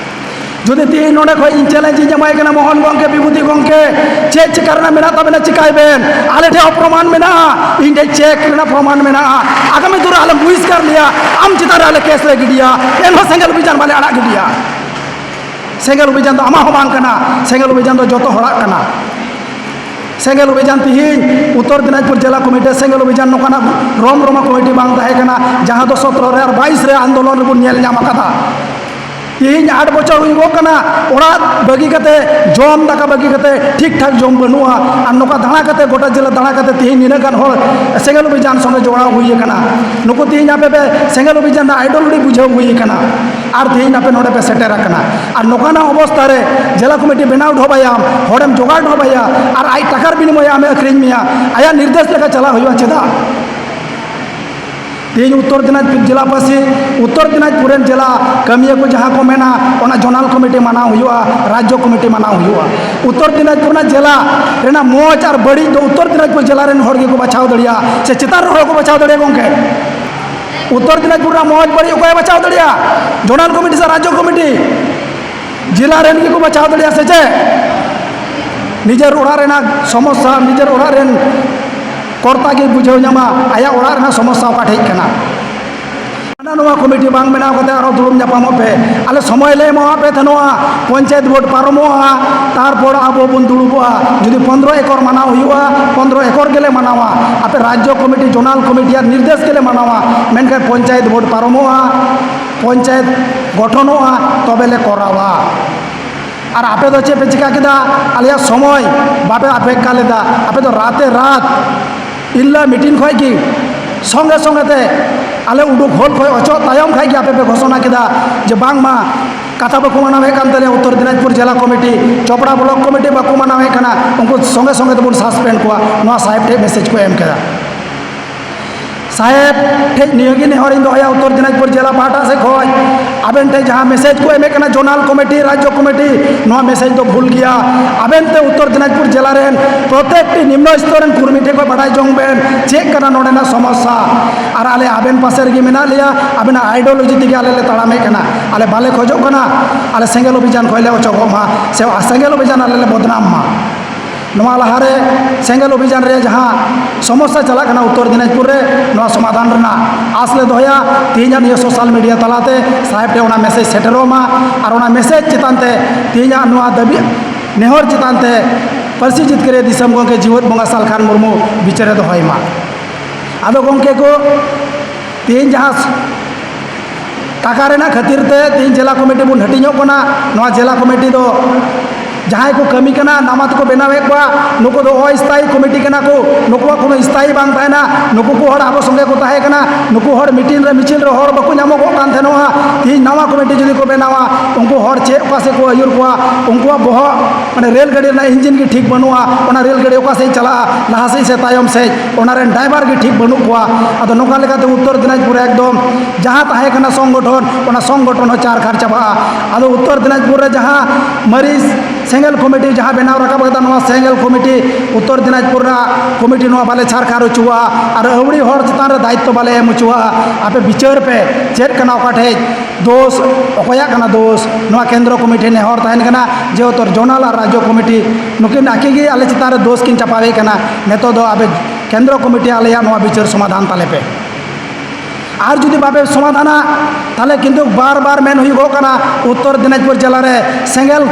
ᱡᱩᱫᱤ ᱛᱮᱦᱮᱧ ᱱᱚᱰᱮ ᱠᱷᱚᱡ ᱤᱧ ᱪᱮᱞᱮᱧᱡᱽ ᱤᱧ ᱮᱢᱟᱭ ᱠᱟᱱᱟ, ᱢᱳᱦᱚᱱ ᱜᱚᱢᱠᱮ, ᱵᱤᱵᱷᱩᱛᱤ ᱜᱚᱢᱠᱮ, ᱪᱮᱫ ᱪᱤᱠᱟ ᱨᱮᱱᱟᱜ ᱢᱮᱱᱟᱜ ᱛᱟᱵᱮᱱᱟ ᱪᱤᱠᱟᱭ ᱵᱮᱱ, ᱟᱞᱮ ᱴᱷᱮᱡ ᱦᱚᱸ ᱯᱨᱚᱢᱟᱱ ᱢᱮᱱᱟᱜᱼᱟ, ᱤᱧ ᱴᱷᱮᱡ ᱪᱮᱠ ᱨᱮᱱᱟᱜ ᱯᱨᱚᱢᱟᱱ ᱢᱮᱱᱟᱜᱼᱟ, ᱟᱜᱟᱢᱤ ᱫᱤᱱ ᱨᱮ ᱟᱞᱮᱢ ᱵᱚᱦᱤᱥᱠᱟᱨ ᱞᱮᱭᱟ, ᱟᱢ ᱪᱮᱛᱟᱱ ᱨᱮ ᱟᱞᱮ ᱠᱮᱥ ᱞᱮ ᱜᱤᱰᱤᱭᱟ, ᱮᱱᱦᱚᱸ ᱥᱮᱸᱜᱮᱞ ᱚᱵᱷᱤᱡᱟᱱ ᱵᱟᱞᱮ ᱟᱲᱟᱜ ᱜᱤᱰᱤᱭᱟ᱾ ᱥᱮᱸᱜᱮᱞ ᱚᱵᱷᱤᱡᱟᱱ ᱫᱚ ᱟᱢᱟᱜ ᱦᱚᱸ ᱵᱟᱝ ᱠᱟᱱᱟ, ᱥᱮᱸᱜᱮᱞ ᱚᱵᱷᱤᱡᱟᱱ ᱫᱚ ᱡᱚᱛᱚ ᱦᱚᱲᱟᱜ ᱠᱟᱱᱟ᱾ ᱥᱮᱸᱜᱮᱞ ᱚᱵᱷᱤᱡᱟᱱ ᱛᱤᱦᱤᱧ ᱩᱛᱛᱚᱨ ᱫᱤᱱᱟᱡᱽᱯᱩᱨ ᱡᱮᱞᱟ ᱠᱚᱢᱤᱴᱤ ᱥᱮᱸᱜᱮᱞ ᱚᱵᱷᱤᱡᱟᱱ ᱱᱚᱝᱠᱟᱱᱟᱜ ᱨᱚᱢ ᱨᱚᱢᱟ ᱠᱚᱢᱤᱴᱤ ᱵᱟᱝ ᱛᱟᱦᱮᱸ ᱠᱟᱱᱟ, ᱡᱟᱦᱟᱸ ᱫᱚ ᱥᱚᱛᱨᱚ ᱨᱮ ᱟᱨ ᱵᱟᱭᱤᱥ ᱨᱮ ᱟᱱᱫᱳᱞᱚᱱ ᱨᱮᱵᱚᱱ ᱧᱮᱞ ᱧᱟᱢ ᱟᱠᱟᱫᱟ᱾ ᱛᱤᱦᱤᱧ ᱟᱴ ᱵᱚᱪᱷᱚᱨ ᱦᱩᱭᱩᱜᱚᱜ ᱠᱟᱱᱟ, ᱚᱲᱟᱜ ᱵᱟᱹᱜᱤ ᱠᱟᱛᱮ, ᱡᱚᱢ ᱫᱟᱠᱟ ᱵᱟᱹᱜᱤ ᱠᱟᱛᱮ, ᱴᱷᱤᱠ ᱴᱷᱟᱠ ᱡᱚᱢ ᱵᱟᱹᱱᱩᱜᱼᱟ᱾ ᱟᱨ ᱱᱚᱝᱠᱟ ᱫᱟᱬᱟ ᱠᱟᱛᱮ, ᱜᱚᱴᱟ ᱡᱮᱞᱟ ᱫᱟᱬᱟ ᱠᱟᱛᱮ ᱛᱤᱦᱤᱧ ᱱᱤᱱᱟᱹᱜ ᱜᱟᱱ ᱦᱚᱲ ᱥᱮᱸᱜᱮᱞ ᱚᱵᱷᱤᱡᱟᱱ ᱥᱚᱸᱜᱮ ᱡᱚᱲᱟᱣ ᱦᱩᱭ ᱟᱠᱟᱱᱟ᱾ ᱱᱩᱠᱩ ᱛᱤᱦᱤᱧ ᱟᱯᱮ ᱯᱮ ᱥᱮᱸᱜᱮᱞ ᱚᱵᱷᱤᱡᱟᱱ ᱨᱮᱱᱟᱜ ᱟᱭᱰᱚᱞᱚᱡᱤ ᱵᱩᱡᱷᱟᱹᱣ ᱦᱩᱭ ᱟᱠᱟᱱᱟ᱾ ᱟᱨ ᱛᱤᱦᱤᱧ ᱟᱯᱮ ᱱᱚᱰᱮ ᱯᱮ ᱥᱮᱴᱮᱨ ᱟᱠᱟᱱᱟ᱾ ᱟᱨ ᱱᱚᱝᱠᱟᱱᱟᱜ ᱚᱵᱚᱥᱛᱷᱟ ᱨᱮ ᱡᱮᱞᱟ ᱠᱚᱢᱤᱴᱤ ᱵᱮᱱᱟᱣ ᱰᱷᱚᱵᱟᱭᱟᱢ, ᱦᱚᱲᱮᱢ ᱡᱚᱜᱟᱲ ᱰᱷᱚᱵᱟᱭᱟ, ᱟᱨ ᱟᱡ ᱴᱟᱠᱟᱨ ᱵᱤᱱᱤᱢᱚᱭ ᱟᱢᱮ ᱟᱹᱠᱷᱨᱤᱧ ᱢᱮᱭᱟ, ᱟᱭᱟᱜ ᱱᱤᱨᱫᱮᱥ ᱞᱮᱠᱟ ᱪᱟᱞᱟᱜ ᱦᱩᱭᱩᱜᱼᱟ᱾ ᱪᱮᱫᱟᱜ? ᱛᱮᱦᱮᱧ ᱩᱛᱛᱚᱨ ᱫᱤᱱᱟᱡᱽᱯᱩᱨ ᱡᱮᱞᱟ ᱯᱟᱹᱥᱤ, ᱩᱛᱛᱚᱨ ᱫᱤᱱᱟᱡᱽᱯᱩᱨ ᱨᱮᱱ ᱡᱮᱞᱟ ᱠᱟᱹᱢᱤᱭᱟᱹ ᱠᱚ ᱡᱟᱦᱟᱸ ᱠᱚ ᱢᱮᱱᱟ, ᱚᱱᱟ ᱡᱚᱱᱟᱞ ᱠᱚᱢᱤᱴᱤ ᱢᱟᱱᱟᱣ ᱦᱩᱭᱩᱜᱼᱟ, ᱨᱟᱡᱽᱡᱚ ᱠᱚᱢᱤᱴᱤ ᱢᱟᱱᱟᱣ ᱦᱩᱭᱩᱜᱼᱟ᱾ ᱩᱛᱛᱚᱨ ᱫᱤᱱᱟᱡᱽᱯᱩᱨ ᱨᱮᱱᱟᱜ ᱡᱮᱞᱟ ᱨᱮᱱᱟᱜ ᱢᱚᱡᱽ ᱟᱨ ᱵᱟᱹᱲᱤᱡ ᱫᱚ ᱩᱛᱛᱚᱨ ᱫᱤᱱᱟᱡᱽᱯᱩᱨ ᱡᱮᱞᱟ ᱨᱮᱱ ᱦᱚᱲ ᱜᱮᱠᱚ ᱵᱟᱪᱷᱟᱣ ᱫᱟᱲᱮᱭᱟᱜᱼᱟ, ᱥᱮ ᱪᱮᱛᱟᱱ ᱨᱮᱱ ᱦᱚᱲ ᱠᱚ ᱵᱟᱪᱷᱟᱣ ᱫᱟᱲᱮᱭᱟᱜᱼᱟ ᱜᱚᱢᱠᱮ? ᱩᱛᱛᱚᱨ ᱫᱤᱱᱟᱡᱽᱯᱩᱨ ᱨᱮᱱᱟᱜ ᱢᱚᱡᱽ ᱵᱟᱹᱲᱤᱡ ᱚᱠᱚᱭᱮ ᱵᱟᱪᱷᱟᱣ ᱫᱟᱲᱮᱭᱟᱜᱼᱟ? ᱡᱚᱱᱟᱞ ᱠᱚᱢᱤᱴᱤ ᱥᱮ ᱨᱟᱡᱽᱡᱚ ᱠᱚᱢᱤᱴᱤ? ᱡᱮᱞᱟ ᱨᱮᱱ ᱜᱮᱠᱚ ᱵᱟᱪᱷᱟᱣ ᱫᱟᱲᱮᱭᱟᱜᱼᱟ ᱥᱮ ᱪᱮᱫ? ᱱᱤᱡᱮᱨ ᱚᱲᱟᱜ ᱨᱮᱱᱟᱜ ᱥᱚᱢᱚᱥᱥᱟ ᱱᱤᱡᱮᱨ ᱚᱲᱟᱜ ᱨᱮᱱ ᱠᱚᱨᱛᱟ ᱜᱮ ᱵᱩᱡᱷᱟᱹᱣ ᱧᱟᱢᱟ, ᱟᱭᱟᱜ ᱚᱲᱟᱜ ᱨᱮᱱᱟᱜ ᱥᱚᱢᱚᱥᱥᱟ ᱚᱠᱟ ᱴᱷᱮᱡ ᱠᱟᱱᱟ᱾ ᱦᱟᱱᱟ ᱱᱚᱣᱟ ᱠᱚᱢᱤᱴᱤ ᱵᱟᱝ ᱵᱮᱱᱟᱣ ᱠᱟᱛᱮ ᱟᱨᱦᱚᱸ ᱫᱩᱲᱩᱵ ᱧᱟᱯᱟᱢᱚᱜ ᱯᱮ᱾ ᱟᱞᱮ ᱥᱚᱢᱚᱭ ᱞᱮ ᱮᱢᱟᱣᱟᱫ ᱯᱮ ᱛᱟᱦᱮᱱᱚᱜᱼᱟ, ᱯᱚᱧᱪᱟᱭᱮᱛ ᱵᱷᱳᱴ ᱯᱟᱨᱚᱢᱚᱜᱼᱟ, ᱛᱟᱨᱯᱚᱨ ᱟᱵᱚ ᱵᱚᱱ ᱫᱩᱲᱩᱵᱚᱜᱼᱟ᱾ ᱡᱩᱫᱤ ᱯᱚᱱᱫᱽᱨᱚ ᱮᱠᱚᱨ ᱢᱟᱱᱟᱣ ᱦᱩᱭᱩᱜᱼᱟ, ᱯᱚᱱᱫᱽᱨᱚ ᱮᱠᱚᱨ ᱜᱮᱞᱮ ᱢᱟᱱᱟᱣᱟ, ᱟᱯᱮ ᱨᱟᱡᱽᱡᱚ ᱠᱚᱢᱤᱴᱤ, ᱡᱚᱱᱟᱞ ᱠᱚᱢᱤᱴᱤᱭᱟᱜ ᱱᱤᱨᱫᱮᱥ ᱜᱮᱞᱮ ᱢᱟᱱᱟᱣᱟ᱾ ᱢᱮᱱᱠᱷᱟᱱ ᱯᱚᱧᱪᱟᱭᱮᱛ ᱵᱷᱳᱴ ᱯᱟᱨᱚᱢᱚᱜᱼᱟ, ᱯᱚᱧᱪᱟᱭᱮᱛ ᱜᱚᱴᱷᱚᱱᱚᱜᱼᱟ, ᱛᱚᱵᱮ ᱞᱮ ᱠᱚᱨᱟᱣᱟ᱾ ᱟᱨ ᱟᱯᱮ ᱫᱚ ᱪᱮᱫ ᱯᱮ ᱪᱤᱠᱟ ᱠᱮᱫᱟ? ᱟᱞᱮᱭᱟᱜ ᱥᱚᱢᱚᱭ ᱵᱟᱯᱮ ᱚᱯᱮᱠᱠᱷᱟ ᱞᱮᱫᱟ᱾ ᱟᱯᱮ ᱫᱚ ᱨᱟᱛᱮ ᱨᱟᱛ ᱤᱞᱞᱟ ᱢᱤᱴᱤᱝ ᱠᱷᱚᱡ ᱜᱮ ᱥᱚᱸᱜᱮ ᱥᱚᱸᱜᱮ ᱛᱮ ᱟᱞᱮ ᱩᱰᱩᱠ ᱦᱚᱞ ᱠᱷᱚᱡ ᱚᱪᱚᱜ ᱛᱟᱭᱚᱢ ᱠᱷᱟᱡ ᱜᱮ ᱟᱯᱮ ᱯᱮ ᱜᱷᱳᱥᱚᱱᱟ ᱠᱮᱫᱟ ᱡᱮ ᱵᱟᱝᱢᱟ ᱠᱟᱛᱷᱟ ᱵᱟᱠᱚ ᱢᱟᱱᱟᱣᱮᱫ ᱠᱟᱱ ᱛᱟᱞᱮᱭᱟ, ᱩᱛᱛᱚᱨ ᱫᱤᱱᱟᱡᱽᱯᱩᱨ ᱡᱮᱞᱟ ᱠᱚᱢᱤᱴᱤ, ᱪᱚᱯᱲᱟ ᱵᱞᱚᱠ ᱠᱚᱢᱤᱴᱤ ᱵᱟᱠᱚ ᱢᱟᱱᱟᱣᱮᱫ ᱠᱟᱱᱟ, ᱩᱱᱠᱩ ᱥᱚᱸᱜᱮ ᱥᱚᱸᱜᱮ ᱛᱮᱵᱚᱱ ᱥᱟᱥᱯᱮᱱᱰ ᱠᱚᱣᱟ᱾ ᱱᱚᱣᱟ ᱥᱟᱦᱮᱵᱽ ᱴᱷᱮᱡ ᱢᱮᱥᱮᱡᱽ ᱠᱚ ᱮᱢ ᱠᱮᱫᱟ᱾ ᱥᱟᱦᱮᱵᱽ ᱴᱷᱮᱡ ᱱᱤᱭᱟᱹ ᱜᱮ ᱱᱮᱦᱚᱨᱤᱧ ᱫᱚᱦᱚᱭᱟ ᱩᱛᱛᱚᱨ ᱫᱤᱱᱟᱡᱽᱯᱩᱨ ᱡᱮᱞᱟ ᱯᱟᱦᱴᱟ ᱥᱮᱫ ᱠᱷᱚᱡ, ᱟᱵᱮᱱ ᱴᱷᱮᱡ ᱡᱟᱦᱟᱸ ᱢᱮᱥᱮᱡᱽ ᱠᱚ ᱮᱢᱮᱫ ᱠᱟᱱᱟ ᱡᱳᱱᱟᱞ ᱠᱚᱢᱤᱴᱤ, ᱨᱟᱡᱽᱡᱚ ᱠᱚᱢᱤᱴᱤ, ᱱᱚᱣᱟ ᱢᱮᱥᱮᱡᱽ ᱫᱚ ᱵᱷᱩᱞ ᱜᱮᱭᱟ᱾ ᱟᱵᱮᱱ ᱛᱮ ᱩᱛᱛᱚᱨ ᱫᱤᱱᱟᱡᱽᱯᱩᱨ ᱡᱮᱞᱟ ᱨᱮᱱ ᱯᱨᱚᱛᱮᱠᱴᱤ ᱱᱤᱢᱱᱚ ᱥᱛᱚᱨ ᱨᱮᱱ ᱠᱚᱨᱢᱤ ᱴᱷᱮᱡ ᱠᱷᱚᱡ ᱵᱟᱰᱟᱭ ᱡᱚᱝ ᱵᱮᱱ ᱪᱮᱫ ᱠᱟᱱᱟ ᱱᱚᱰᱮᱱᱟᱜ ᱥᱚᱢᱚᱥᱥᱟ᱾ ᱟᱨ ᱟᱞᱮ ᱟᱵᱮᱱ ᱯᱟᱥᱮ ᱨᱮᱜᱮ ᱢᱮᱱᱟᱜ ᱞᱮᱭᱟ, ᱟᱵᱮᱱᱟᱜ ᱟᱭᱰᱤᱭᱳᱞᱚᱡᱤ ᱛᱮᱜᱮ ᱟᱞᱮ ᱞᱮ ᱛᱟᱲᱟᱢᱮᱫ ᱠᱟᱱᱟ᱾ ᱟᱞᱮ ᱵᱟᱞᱮ ᱠᱷᱚᱡᱚᱜ ᱠᱟᱱᱟ ᱟᱞᱮ ᱥᱮᱸᱜᱮᱞ ᱚᱵᱷᱤᱡᱟᱱ ᱠᱷᱚᱡ ᱞᱮ ᱚᱪᱚᱜᱚᱜ ᱢᱟ ᱥᱮ ᱥᱮᱸᱜᱮᱞ ᱚᱵᱷᱤᱡᱟᱱ ᱟᱞᱮ ᱞᱮ ᱵᱚᱫᱱᱟᱢ ᱢᱟ᱾ ᱱᱚᱣᱟ ᱞᱟᱦᱟᱨᱮ ᱥᱮᱸᱜᱮᱞ ᱚᱵᱷᱤᱡᱟᱱ ᱨᱮ ᱡᱟᱦᱟᱸ ᱥᱚᱢᱚᱥᱥᱟ ᱪᱟᱞᱟᱜ ᱠᱟᱱᱟ ᱩᱛᱛᱚᱨ ᱫᱤᱱᱟᱡᱽᱯᱩᱨ ᱨᱮ, ᱱᱚᱣᱟ ᱥᱚᱢᱟᱫᱷᱟᱱ ᱨᱮᱱᱟᱜ ᱟᱸᱥ ᱞᱮ ᱫᱚᱦᱚᱭᱟ᱾ ᱛᱮᱦᱮᱧᱟᱜ ᱱᱤᱭᱟᱹ ᱥᱳᱥᱟᱞ ᱢᱤᱰᱤᱭᱟ ᱛᱟᱞᱟᱛᱮ ᱥᱟᱦᱮᱵᱽ ᱴᱷᱮᱱ ᱚᱱᱟ ᱢᱮᱥᱮᱡᱽ ᱥᱮᱴᱮᱨᱚᱜ ᱢᱟ, ᱟᱨ ᱚᱱᱟ ᱢᱮᱥᱮᱡᱽ ᱪᱮᱛᱟᱱ ᱛᱮ ᱛᱮᱦᱮᱧᱟᱜ ᱱᱚᱣᱟ ᱫᱟᱹᱵᱤ ᱱᱮᱦᱚᱨ ᱪᱮᱛᱟᱱ ᱛᱮ ᱯᱟᱹᱨᱥᱤ ᱡᱤᱛᱠᱟᱹᱨᱤᱭᱟᱹ ᱫᱤᱥᱚᱢ ᱜᱚᱢᱠᱮ ᱡᱤᱣᱮᱫ ᱵᱚᱸᱜᱟ ᱥᱟᱞᱠᱷᱟᱱ ᱢᱩᱨᱢᱩ ᱵᱤᱪᱟᱹᱨᱮ ᱫᱚᱦᱚᱭ ᱢᱟ᱾ ᱟᱫᱚ ᱜᱚᱢᱠᱮ ᱠᱚ, ᱛᱮᱦᱮᱧ ᱡᱟᱦᱟᱸ ᱴᱟᱠᱟ ᱨᱮᱱᱟᱜ ᱠᱷᱟᱹᱛᱤᱨ ᱛᱮ ᱛᱮᱦᱮᱧ ᱡᱮᱞᱟ ᱠᱚᱢᱤᱴᱤ ᱵᱚᱱ ᱦᱟᱹᱴᱤᱧᱚᱜ ᱠᱟᱱᱟ, ᱱᱚᱣᱟ ᱡᱮᱞᱟ ᱠᱚᱢᱤᱴᱤ ᱫᱚ ᱡᱟᱦᱟᱸᱭ ᱠᱚ ᱠᱟᱹᱢᱤ ᱠᱟᱱᱟ, ᱱᱟᱣᱟ ᱛᱮᱠᱚ ᱵᱮᱱᱟᱣᱮᱫ ᱠᱚᱣᱟ, ᱱᱩᱠᱩ ᱫᱚ ᱚᱥᱛᱷᱟᱭᱤ ᱠᱚᱢᱤᱴᱤ ᱠᱟᱱᱟ ᱠᱚ, ᱱᱩᱠᱩᱣᱟᱜ ᱠᱳᱱᱳ ᱥᱛᱷᱟᱭᱤ ᱵᱟᱝ ᱛᱟᱦᱮᱱᱟ᱾ ᱱᱩᱠᱩ ᱠᱚ ᱦᱚᱲ ᱟᱵᱚ ᱥᱚᱸᱜᱮ ᱠᱚ ᱛᱟᱦᱮᱸ ᱠᱟᱱᱟ, ᱱᱩᱠᱩ ᱦᱚᱲ ᱢᱤᱴᱤᱝ ᱨᱮ ᱢᱤᱪᱷᱤᱞ ᱨᱮ ᱦᱚᱲ ᱵᱟᱠᱚ ᱧᱟᱢᱚᱜᱚᱜ ᱠᱟᱱ ᱛᱟᱦᱮᱱᱚᱜᱼᱟ᱾ ᱛᱮᱦᱮᱧ ᱱᱟᱣᱟ ᱠᱚᱢᱤᱴᱤ ᱡᱩᱫᱤ ᱠᱚ ᱵᱮᱱᱟᱣᱟ, ᱩᱱᱠᱩ ᱦᱚᱲ ᱪᱮᱫ ᱚᱠᱟ ᱥᱮᱫ ᱠᱚ ᱟᱹᱭᱩᱨ ᱠᱚᱣᱟ, ᱩᱱᱠᱩᱣᱟᱜ ᱵᱚᱦᱚᱜ ᱢᱟᱱᱮ ᱨᱮᱞ ᱜᱟᱹᱰᱤ ᱨᱮᱱᱟᱜ ᱤᱧᱡᱤᱱ ᱜᱮ ᱴᱷᱤᱠ ᱵᱟᱹᱱᱩᱜᱼᱟ, ᱚᱱᱟ ᱨᱮᱞ ᱜᱟᱹᱰᱤ ᱚᱠᱟ ᱥᱮᱫ ᱪᱟᱞᱟᱜᱼᱟ, ᱞᱟᱦᱟ ᱥᱮᱫ ᱥᱮ ᱛᱟᱭᱚᱢ ᱥᱮᱫ, ᱚᱱᱟ ᱨᱮᱱ ᱰᱨᱟᱭᱵᱷᱟᱨ ᱜᱮ ᱴᱷᱤᱠ ᱵᱟᱹᱱᱩᱜ ᱠᱚᱣᱟ᱾ ᱟᱫᱚ ᱱᱚᱝᱠᱟ ᱞᱮᱠᱟᱛᱮ ᱩᱛᱛᱚᱨ ᱫᱤᱱᱟᱡᱽᱯᱩᱨ ᱨᱮ ᱮᱠᱫᱚᱢ ᱡᱟᱦᱟᱸ ᱛᱟᱦᱮᱸ ᱠᱟᱱᱟ ᱥᱚᱝᱜᱚᱴᱷᱚᱱ, ᱚᱱᱟ ᱥᱚᱝᱜᱚᱴᱷᱚᱱ ᱦᱚᱸ ᱪᱟᱨ ᱠᱷᱟᱨ ᱪᱟᱵᱟᱜᱼᱟ᱾ ᱟᱫᱚ ᱩᱛᱛᱚᱨ ᱫᱤᱱᱟᱡᱽᱯᱩᱨ ᱨᱮ ᱡᱟᱦᱟᱸ ᱢᱟᱹᱨᱤ ᱥᱮᱸᱜᱮᱞ ᱠᱚᱢᱤᱴᱤ ᱡᱟᱦᱟᱸ ᱵᱮᱱᱟᱣ ᱨᱟᱠᱟᱵ ᱠᱟᱫᱟ, ᱱᱚᱣᱟ ᱥᱮᱸᱜᱮᱞ ᱠᱚᱢᱤᱴᱤ ᱩᱛᱛᱚᱨ ᱫᱤᱱᱟᱡᱽᱯᱩᱨ ᱨᱮᱱᱟᱜ ᱠᱚᱢᱤᱴᱤ ᱱᱚᱣᱟ ᱵᱟᱞᱮ ᱪᱷᱟᱨᱠᱷᱟᱨ ᱦᱚᱪᱚᱣᱟᱜᱼᱟ ᱟᱨ ᱟᱹᱣᱲᱤ ᱦᱚᱲ ᱪᱮᱛᱟᱱ ᱨᱮ ᱫᱟᱭᱤᱛᱛᱚ ᱵᱟᱞᱮ ᱮᱢ ᱦᱚᱪᱚᱣᱟᱜᱼᱟ᱾ ᱟᱯᱮ ᱵᱤᱪᱟᱹᱨ ᱯᱮ, ᱪᱮᱫ ᱠᱟᱱᱟ ᱚᱠᱟ ᱴᱷᱮᱡ ᱫᱳᱥ, ᱚᱠᱚᱭᱟᱜ ᱠᱟᱱᱟ ᱫᱳᱥ? ᱱᱚᱣᱟ ᱠᱮᱱᱫᱨᱚ ᱠᱚᱢᱤᱴᱤ ᱱᱮᱦᱚᱨ ᱛᱟᱦᱮᱱ ᱠᱟᱱᱟ ᱡᱮ ᱩᱛᱛᱚᱨ ᱡᱳᱱᱟᱞ ᱟᱨ ᱨᱟᱡᱽᱡᱚ ᱠᱚᱢᱤᱴᱤ ᱱᱩᱠᱤᱱ ᱟᱹᱠᱤᱱ ᱜᱮ ᱟᱞᱮ ᱪᱮᱛᱟᱱ ᱨᱮ ᱫᱳᱥ ᱠᱤᱱ ᱪᱟᱯᱟᱣᱮᱫ ᱠᱟᱱᱟ᱾ ᱱᱤᱛᱚᱜ ᱫᱚ ᱟᱯᱮ ᱠᱮᱱᱫᱨᱚ ᱠᱚᱢᱤᱴᱤ ᱟᱞᱮᱭᱟᱜ ᱱᱚᱣᱟ ᱵᱤᱪᱟᱹᱨ ᱥᱚᱢᱟᱫᱷᱟᱱ ᱛᱟᱞᱮ ᱯᱮ᱾ ᱟᱨ ᱡᱩᱫᱤ ᱵᱟᱯᱮ ᱥᱚᱢᱟᱫᱷᱟᱱᱟ, ᱛᱟᱦᱚᱞᱮ ᱠᱤᱱᱛᱩ ᱵᱟᱨ ᱵᱟᱨ ᱢᱮᱱ ᱦᱩᱭᱩᱜᱚᱜ ᱠᱟᱱᱟ, ᱩᱛᱛᱚᱨ ᱫᱤᱱᱟᱡᱽᱯᱩᱨ ᱡᱮᱞᱟ ᱨᱮ ᱥᱮᱸᱜᱮᱞ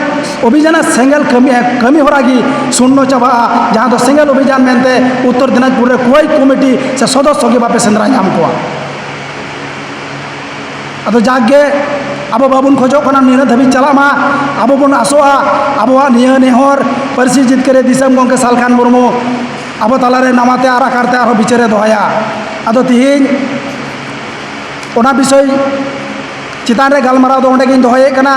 ᱚᱵᱷᱤᱡᱟᱱ, ᱥᱮᱸᱜᱮᱞ ᱠᱟᱹᱢᱤ, ᱠᱟᱹᱢᱤ ᱦᱚᱨᱟ ᱜᱮ ᱥᱩᱱᱱᱚ ᱪᱟᱵᱟᱜᱼᱟ, ᱡᱟᱦᱟᱸ ᱫᱚ ᱥᱮᱸᱜᱮᱞ ᱚᱵᱷᱤᱡᱟᱱ ᱢᱮᱱᱛᱮ ᱩᱛᱛᱚᱨ ᱫᱤᱱᱟᱡᱽᱯᱩᱨ ᱨᱮ ᱠᱚᱭ ᱠᱚᱢᱤᱴᱤ ᱥᱮ ᱥᱚᱫᱚᱥᱥᱚ ᱜᱮ ᱵᱟᱯᱮ ᱥᱮᱸᱫᱽᱨᱟ ᱧᱟᱢ ᱠᱚᱣᱟ᱾ ᱟᱫᱚ ᱡᱟᱠ ᱜᱮ, ᱟᱵᱚ ᱵᱟᱵᱚᱱ ᱠᱷᱚᱡᱚᱜ ᱠᱟᱱᱟ ᱱᱤᱱᱟᱹᱜ ᱫᱷᱟᱹᱵᱤᱡ ᱪᱟᱞᱟᱜ ᱢᱟ᱾ ᱟᱵᱚ ᱵᱚᱱ ᱟᱥᱚᱜᱼᱟ ᱟᱵᱚᱣᱟᱜ ᱱᱤᱭᱟᱹ ᱱᱮᱦᱚᱨ ᱯᱟᱹᱨᱥᱤ ᱡᱤᱛᱠᱟᱹᱨᱤᱭᱟᱹ ᱫᱤᱥᱚᱢ ᱜᱚᱢᱠᱮ ᱥᱟᱞᱠᱷᱟᱱ ᱢᱩᱨᱢᱩ ᱟᱵᱚ ᱛᱟᱞᱟᱨᱮ ᱱᱟᱣᱟᱛᱮ ᱟᱨ ᱟᱠᱟᱨᱛᱮ ᱟᱨᱦᱚᱸ ᱵᱤᱪᱟᱹᱨᱮ ᱫᱚᱦᱚᱭᱟ᱾ ᱟᱫᱚ ᱛᱤᱦᱤᱧ ᱚᱱᱟ ᱵᱤᱥᱚᱭ ᱪᱮᱛᱟᱱ ᱨᱮ ᱜᱟᱞᱢᱟᱨᱟᱣ ᱫᱚ ᱚᱸᱰᱮ ᱜᱤᱧ ᱫᱚᱦᱚᱭᱮᱫ ᱠᱟᱱᱟ᱾